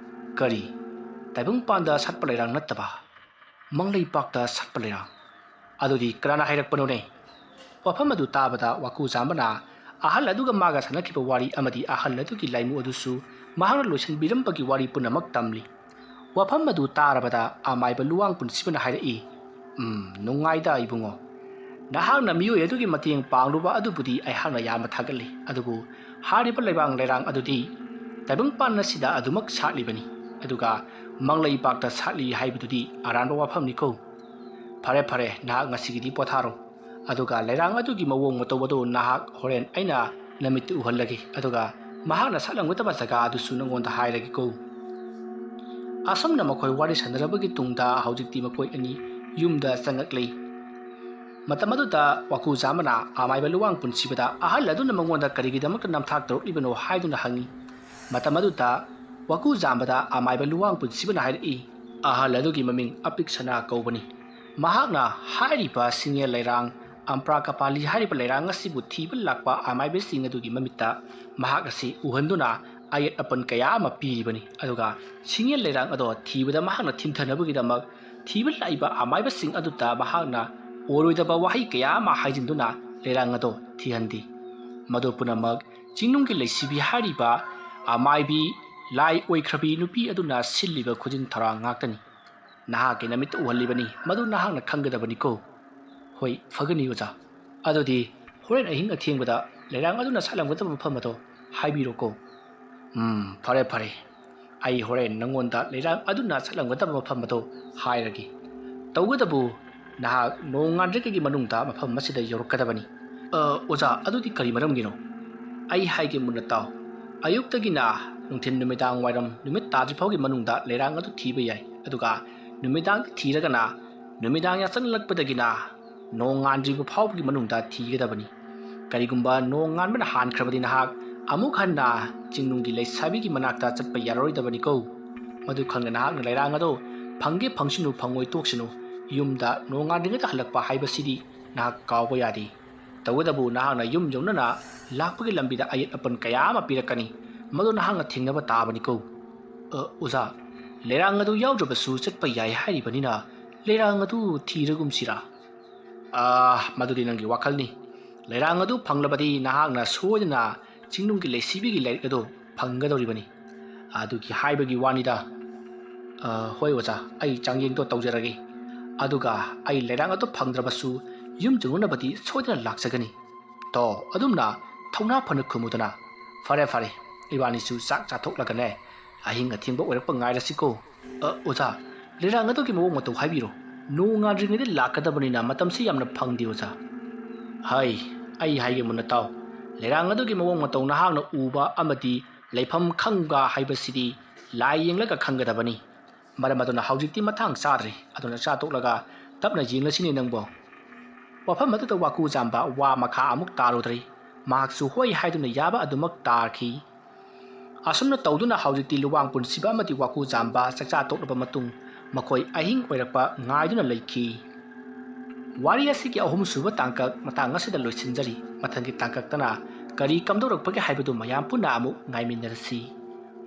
"ꯀꯔꯤ? ꯇꯥꯏꯕꯪꯄꯥꯟꯗ ꯁꯥꯠꯄ ꯂꯩꯔꯥꯡ ꯅꯠꯇꯕ, ꯃꯪꯂꯩꯕꯥꯛꯇ ꯁꯥꯠꯄ ꯂꯩꯔꯥꯡ? ꯑꯗꯨꯗꯤ ꯀꯅꯥꯅ ꯍꯥꯏꯔꯛꯄꯅꯣꯅꯦ?" ꯋꯥꯐꯝ ꯑꯗꯨ ꯇꯥꯕꯗ ꯋꯥꯀꯨ ꯖꯥꯝꯕꯅ ꯑꯍꯜ ꯑꯗꯨꯒ ꯃꯥꯒ ꯁꯥꯟꯅꯈꯤꯕ ꯋꯥꯔꯤ ꯑꯃꯗꯤ ꯑꯍꯜ ꯑꯗꯨꯒꯤ ꯂꯥꯏꯃꯨ ꯑꯗꯨꯁꯨ ꯃꯍꯥꯛꯅ ꯂꯣꯏꯁꯤꯟꯕꯤꯔꯝꯕꯒꯤ ꯋꯥꯔꯤ ꯄꯨꯝꯅꯃꯛ ꯇꯝꯂꯤ꯫ ꯋꯥꯐꯝ ꯑꯗꯨ ꯇꯥꯔꯕꯗ ꯑꯃꯥꯏꯕ ꯂꯨꯋꯥꯡ ꯄꯨꯟꯁꯤꯕꯅ ꯍꯥꯏꯔꯛꯏ, "ꯎꯝ, ꯅꯨꯡꯉꯥꯏꯗ ꯏꯕꯨꯡꯉꯣ꯫ ꯅꯍꯥꯛꯅ ꯃꯤꯑꯣꯏ ꯑꯗꯨꯒꯤ ꯃꯇꯦꯡ ꯄꯥꯡꯂꯨꯕ ꯑꯗꯨꯕꯨꯗꯤ ꯑꯩꯍꯥꯛꯅ ꯌꯥꯝꯅ ꯊꯥꯒꯠꯂꯤ꯫ ꯑꯗꯨꯕꯨ ꯍꯥꯏꯔꯤꯕ ꯂꯩꯕꯥꯡ ꯂꯩꯔꯥꯡ ꯑꯗꯨꯗꯤ ꯇꯥꯏꯕꯪꯄꯥꯟ ꯑꯁꯤꯗ ꯑꯗꯨꯃꯛ ꯁꯥꯠꯂꯤꯕꯅꯤ꯫ ꯑꯗꯨꯒ ꯃꯪꯂꯩꯕꯥꯛꯇ ꯁꯥꯠꯂꯤ ꯍꯥꯏꯕꯗꯨꯗꯤ ꯑꯔꯥꯟꯕ ꯋꯥꯐꯝꯅꯤꯀꯣ꯫ ꯐꯔꯦ, ꯐꯔꯦ, ꯅꯍꯥꯛ ꯉꯁꯤꯒꯤꯗꯤ ꯄꯣꯊꯥꯔꯣ꯫ ꯑꯗꯨꯒ ꯂꯩꯔꯥꯡ ꯑꯗꯨꯒꯤ ꯃꯑꯣꯡ ꯃꯇꯧ ꯑꯗꯨ ꯅꯍꯥꯛ ꯍꯣꯔꯦꯟ ꯑꯩꯅ ꯅꯃꯤꯠꯇ ꯎꯍꯜꯂꯒꯦ꯫ ꯑꯗꯨꯒ ꯃꯍꯥꯛꯅ ꯁꯥꯠꯂꯝꯒꯗꯕ ꯖꯒꯥ ꯑꯗꯨꯁꯨ ꯅꯉꯣꯟꯗ ꯍꯥꯏꯔꯒꯦꯀꯣ꯫" ꯑꯁꯨꯝꯅ ꯃꯈꯣꯏ ꯋꯥꯔꯤ ꯁꯥꯟꯅꯔꯕꯒꯤ ꯇꯨꯡꯗ ꯍꯧꯖꯤꯛꯇꯤ ꯃꯈꯣꯏ ꯑꯅꯤ ꯌꯨꯝꯗ ꯆꯪꯉꯛꯂꯤ꯫ ꯃꯇꯝ ꯑꯗꯨꯗ ꯋꯥꯀꯨ ꯖꯥꯝꯕꯅ ꯑꯃꯥꯏꯕ ꯂꯨꯋꯥꯡ ꯄꯨꯟꯁꯤꯕꯗ ꯑꯍꯜ ꯑꯗꯨꯅ ꯃꯉꯣꯟꯗ ꯀꯔꯤꯒꯤꯗꯃꯛꯇ ꯅꯝꯊꯥꯛ ꯇꯧꯔꯛꯂꯤꯕꯅꯣ ꯍꯥꯏꯗꯨꯅ ꯍꯪꯉꯤ꯫ ꯃꯇꯝ ꯑꯗꯨꯗ ꯋꯥꯀꯨ ꯖꯥꯝꯕꯗ ꯑꯃꯥꯏꯕ ꯂꯨꯋꯥꯡ ꯄꯨꯟꯁꯤꯕꯅ ꯍꯥꯏꯔꯛꯏ, "ꯑꯍꯜ ꯑꯗꯨꯒꯤ ꯃꯃꯤꯡ ꯑꯄꯤꯛ ꯁꯅꯥ ꯀꯧꯕꯅꯤ꯫ ꯃꯍꯥꯛꯅ ꯍꯥꯏꯔꯤꯕ ꯁꯤꯡꯌꯦꯜ ꯂꯩꯔꯥꯡ ꯑꯝꯄ꯭ꯔꯥ ꯀꯄꯥꯂꯤ ꯍꯥꯏꯔꯤꯕ ꯂꯩꯔꯥꯡ ꯑꯁꯤꯕꯨ ꯊꯤꯕ ꯂꯥꯛꯄ ꯑꯃꯥꯏꯕꯁꯤꯡ ꯑꯗꯨꯒꯤ ꯃꯃꯤꯠꯇ ꯃꯍꯥꯛ ꯑꯁꯤ ꯎꯍꯟꯗꯨꯅ ꯑꯌꯦꯠ ꯑꯄꯟ ꯀꯌꯥ ꯑꯃ ꯄꯤꯔꯤꯕꯅꯤ꯫ ꯑꯗꯨꯒ ꯁꯤꯡꯌꯦꯜ ꯂꯩꯔꯥꯡ ꯑꯗꯣ ꯊꯤꯕꯗ ꯃꯍꯥꯛꯅ ꯊꯤꯟꯊꯅꯕꯒꯤꯗꯃꯛ ꯊꯤꯕ ꯂꯥꯛꯏꯕ ꯑꯃꯥꯏꯕꯁꯤꯡ ꯑꯗꯨꯗ ꯃꯍꯥꯛꯅ ꯑꯣꯏꯔꯣꯏꯗꯕ ꯋꯥꯍꯩ ꯀꯌꯥ ꯑꯃ ꯍꯥꯏꯖꯤꯟꯗꯨꯅ ꯂꯩꯔꯥꯡ ꯑꯗꯣ ꯊꯤꯍꯟꯗꯦ꯫ ꯃꯗꯨ ꯄꯨꯝꯅꯃꯛ ꯆꯤꯡꯅꯨꯡꯒꯤ ꯂꯩꯁꯤꯕꯤ ꯍꯥꯏꯔꯤꯕ ꯑꯃꯥꯏꯕꯤ ꯂꯥꯏ ꯑꯣꯏꯈ꯭ꯔꯕꯤ ꯅꯨꯄꯤ ꯑꯗꯨꯅ ꯁꯤꯜꯂꯤꯕ ꯈꯨꯖꯤꯟ ꯊꯧꯔꯥꯡ ꯉꯥꯛꯇꯅꯤ꯫ ꯅꯍꯥꯛꯀꯤ ꯅꯃꯤꯠꯇ ꯎꯍꯜꯂꯤꯕꯅꯤ, ꯃꯗꯨ ꯅꯍꯥꯛꯅ ꯈꯪꯒꯗꯕꯅꯤꯀꯣ꯫" "ꯍꯣꯏ, ꯐꯒꯅꯤ ꯑꯣꯖꯥ꯫ ꯑꯗꯨꯗꯤ ꯍꯣꯔꯦꯟ ꯑꯍꯤꯡ ꯑꯊꯦꯡꯕꯗ ꯂꯩꯔꯥꯡ ꯑꯗꯨꯅ ꯁꯥꯠꯂꯝꯒꯗꯕ ꯃꯐꯝ ꯑꯗꯣ ꯍꯥꯏꯕꯤꯔꯣꯀꯣ꯫" "ꯎꯝ, ꯐꯔꯦ, ꯐꯔꯦ꯫ ꯑꯩ ꯍꯣꯔꯦꯟ ꯅꯉꯣꯟꯗ ꯂꯩꯔꯥꯡ ꯑꯗꯨꯅ ꯁꯥꯠꯂꯝꯒꯗꯕ ꯃꯐꯝ ꯑꯗꯣ ꯍꯥꯏꯔꯒꯦ꯫ ꯇꯧꯕꯇꯕꯨ ꯅꯍꯥꯛ ꯅꯣꯡꯉꯥꯟꯗ꯭ꯔꯤꯉꯩꯒꯤ ꯃꯅꯨꯡꯗ ꯃꯐꯝ ꯑꯁꯤꯗ ꯌꯧꯔꯛꯀꯗꯕꯅꯤ꯫ ꯑ, ꯑꯣꯖꯥ, ꯑꯗꯨꯗꯤ ꯀꯔꯤ ꯃꯔꯝꯒꯤꯅꯣ? ꯑꯩ ꯍꯥꯏꯒꯦ ꯃꯨꯟꯅ ꯇꯥꯎ꯫ ꯑꯌꯨꯛꯇꯒꯤꯅ ꯅꯨꯡꯊꯤꯜ, ꯅꯨꯃꯤꯗꯥꯡ ꯋꯥꯏꯔꯝ, ꯅꯨꯃꯤꯠ ꯇꯥꯗ꯭ꯔꯤ ꯐꯥꯎꯒꯤ ꯃꯅꯨꯡꯗ ꯂꯩꯔꯥꯡ ꯑꯗꯨ ꯊꯤꯕ ꯌꯥꯏ, ꯑꯗꯨꯒ ꯅꯨꯃꯤꯗꯥꯡꯗ ꯊꯤꯔꯒꯅ ꯅꯨꯃꯤꯗꯥꯡ ꯌꯥꯆꯪꯂꯛꯄꯗꯒꯤꯅ ꯅꯣꯡ ꯉꯥꯟꯗ꯭ꯔꯤꯕ ꯐꯥꯎꯕꯒꯤ ꯃꯅꯨꯡꯗ ꯊꯤꯒꯗꯕꯅꯤ꯫ ꯀꯔꯤꯒꯨꯝꯕ ꯅꯣꯡ ꯉꯥꯟꯕꯅ ꯍꯥꯟꯈ꯭ꯔꯕꯗꯤ ꯅꯍꯥꯛ ꯑꯃꯨꯛ ꯍꯟꯅ ꯆꯤꯡꯅꯨꯡꯒꯤ ꯂꯩꯁꯥꯕꯤꯒꯤ ꯃꯅꯥꯛꯇ ꯆꯠꯄ ꯌꯥꯔꯔꯣꯏꯗꯕꯅꯤꯀꯣ꯫ ꯃꯗꯨ ꯈꯪꯅ ꯅꯍꯥꯛꯅ ꯂꯩꯔꯥꯡ ꯑꯗꯨ ꯐꯪꯒꯦ ꯐꯪꯁꯤꯅꯨ ꯐꯪꯉꯣꯏ ꯇꯣꯛꯁꯤꯅꯨ, ꯌꯨꯝꯗ ꯅꯣꯡ ꯉꯥꯟꯗ꯭ꯔꯤꯉꯩꯗ ꯍꯜꯂꯛꯄ ꯍꯥꯏꯕꯁꯤꯗꯤ ꯅꯍꯥꯛ ꯀꯥꯎꯕ ꯌꯥꯗꯦ꯫ ꯇꯧꯕꯇꯕꯨ ꯅꯍꯥꯛꯅ ꯌꯨꯝ ꯌꯧꯅꯅ ꯂꯥꯛꯄꯒꯤ ꯂꯝꯕꯤꯗ ꯑꯌꯦꯠ ꯑꯄꯟ ꯀꯌꯥ ꯑꯃ ꯄꯤꯔꯛꯀꯅꯤ, ꯃꯗꯨ ꯅꯍꯥꯛꯅ ꯊꯦꯡꯅꯕ ꯇꯥꯕꯅꯤꯀꯣ꯫ ꯑ, ꯑꯣꯖꯥ, ꯂꯩꯔꯥꯡ ꯑꯗꯨ ꯌꯥꯎꯗ꯭ꯔꯕꯁꯨ ꯆꯠꯄ ꯌꯥꯏ ꯍꯥꯏꯔꯤꯕꯅꯤꯅ ꯂꯩꯔꯥꯡ ꯑꯗꯨ ꯊꯤꯔꯒꯨꯝꯁꯤꯔꯥ? ꯑ, ꯃꯗꯨꯗꯤ ꯅꯪꯒꯤ ꯋꯥꯈꯜꯅꯤ꯫ ꯂꯩꯔꯥꯡ ꯑꯗꯨ ꯐꯪꯂꯕꯗꯤ ꯅꯍꯥꯛꯅ ꯁꯣꯏꯗꯅ ꯆꯤꯡꯅꯨꯡꯒꯤ ꯂꯩꯁꯤꯕꯤꯒꯤ ꯂꯥꯏꯔꯤꯛ ꯑꯗꯨ ꯐꯪꯒꯗꯧꯔꯤꯕꯅꯤ꯫ ꯑꯗꯨꯒꯤ ꯍꯥꯏꯕꯒꯤ ꯋꯥꯅꯤꯗ꯫ ꯑ, ꯍꯣꯏ ꯑꯣꯖꯥ, ꯑꯩ ꯆꯥꯡꯌꯦꯡꯗꯣ ꯇꯧꯖꯔꯒꯦ꯫ ꯑꯗꯨꯒ ꯑꯩ ꯂꯩꯔꯥꯡ ꯑꯗꯨ ꯐꯪꯗ꯭ꯔꯕꯁꯨ ꯌꯨꯝ ꯌꯧꯅꯅꯕꯗꯤ ꯁꯣꯏꯗꯅ ꯂꯥꯛꯆꯒꯅꯤ꯫ ꯇꯣ, ꯑꯗꯨꯝꯅ ꯊꯧꯅꯥ ꯐꯅ ꯈꯨꯝꯃꯨꯗꯅ꯫ ꯐꯔꯦ, ꯐꯔꯦ, ꯏꯕꯥꯅꯤꯁꯨ ꯆꯥꯛ ꯆꯥꯊꯣꯛꯂꯒꯅꯦ, ꯑꯍꯤꯡ ꯑꯊꯦꯡꯕ ꯑꯣꯏꯔꯛꯄ ꯉꯥꯏꯔꯁꯤꯀꯣ꯫ ꯑ, ꯑꯣꯖꯥ, ꯂꯩꯔꯥꯡ ꯑꯗꯨꯒꯤ ꯃꯑꯣꯡ ꯃꯇꯧ ꯍꯥꯏꯕꯤꯔꯣ꯫ ꯅꯣꯡ ꯉꯥꯟꯗ꯭ꯔꯤꯉꯩꯗ ꯂꯥꯛꯀꯗꯕꯅꯤꯅ ꯃꯇꯝꯁꯤ ꯌꯥꯝꯅ ꯐꯪꯗꯦ, ꯑꯣꯖꯥ꯫ ꯍꯩ, ꯑꯩ ꯍꯥꯏꯒꯦ ꯃꯨꯟꯅ ꯇꯥꯎ꯫ ꯂꯩꯔꯥꯡ ꯑꯗꯨꯒꯤ ꯃꯑꯣꯡ ꯃꯇꯧ ꯅꯍꯥꯛꯅ ꯎꯕ ꯑꯃꯗꯤ ꯂꯩꯐꯝ ꯈꯪꯕ ꯍꯥꯏꯕꯁꯤꯗꯤ ꯂꯥꯏ ꯌꯦꯡꯂꯒ ꯈꯪꯒꯗꯕꯅꯤ꯫ ꯃꯔꯝ ꯑꯗꯨꯅ ꯍꯧꯖꯤꯛꯇꯤ ꯃꯇꯥꯡ ꯆꯥꯗ꯭ꯔꯤ, ꯑꯗꯨꯅ ꯆꯥ ꯇꯣꯛꯂꯒ ꯇꯞꯅ ꯌꯦꯡꯂꯁꯤꯅꯦ ꯅꯪꯕꯣ꯫ ꯋꯥꯐꯝ ꯑꯗꯨꯗ ꯋꯥꯀꯨ ꯆꯥꯝꯕ ꯋꯥ ꯃꯈꯥ ꯑꯃꯨꯛ ꯇꯥꯔꯨꯗ꯭ꯔꯤ꯫ ꯃꯍꯥꯛꯁꯨ ꯍꯣꯏ ꯍꯥꯏꯗꯨꯅ ꯌꯥꯕ ꯑꯗꯨꯃꯛ ꯇꯥꯈꯤ꯫ ꯑꯁꯨꯝꯅ ꯇꯧꯗꯨꯅ ꯍꯧꯖꯤꯛꯇꯤ ꯂꯨꯋꯥꯡ ꯄꯨꯟꯁꯤꯕ ꯑꯃꯗꯤ ꯋꯥꯀꯨ ꯆꯥꯝꯕ ꯆꯥꯛꯆꯥ ꯇꯣꯛꯂꯕ ꯃꯇꯨꯡ ꯃꯈꯣꯏ ꯑꯍꯤꯡ ꯑꯣꯏꯔꯛꯄ ꯉꯥꯏꯗꯨꯅ ꯂꯩꯈꯤ꯫ ꯋꯥꯔꯤ ꯑꯁꯤꯒꯤ ꯑꯍꯨꯝꯁꯨꯕ ꯇꯥꯡꯀꯛ ꯃꯇꯥꯡ ꯑꯁꯤꯗ ꯂꯣꯏꯁꯤꯟꯖꯔꯤ꯫ ꯃꯊꯪꯒꯤ ꯇꯥꯡꯀꯛꯇꯅ ꯀꯔꯤ ꯀꯝꯗꯧꯔꯛꯄꯒꯦ ꯍꯥꯏꯕꯗꯨ ꯃꯌꯥꯝ ꯄꯨꯟꯅ ꯑꯃꯨꯛ ꯉꯥꯏꯃꯤꯟꯅꯔꯁꯤ꯫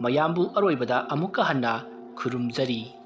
ꯃꯌꯥꯝꯕꯨ ꯑꯔꯣꯏꯕꯗ ꯑꯃꯨꯛꯀ ꯍꯟꯅ ꯈꯨꯔꯨꯝꯖꯔꯤ꯫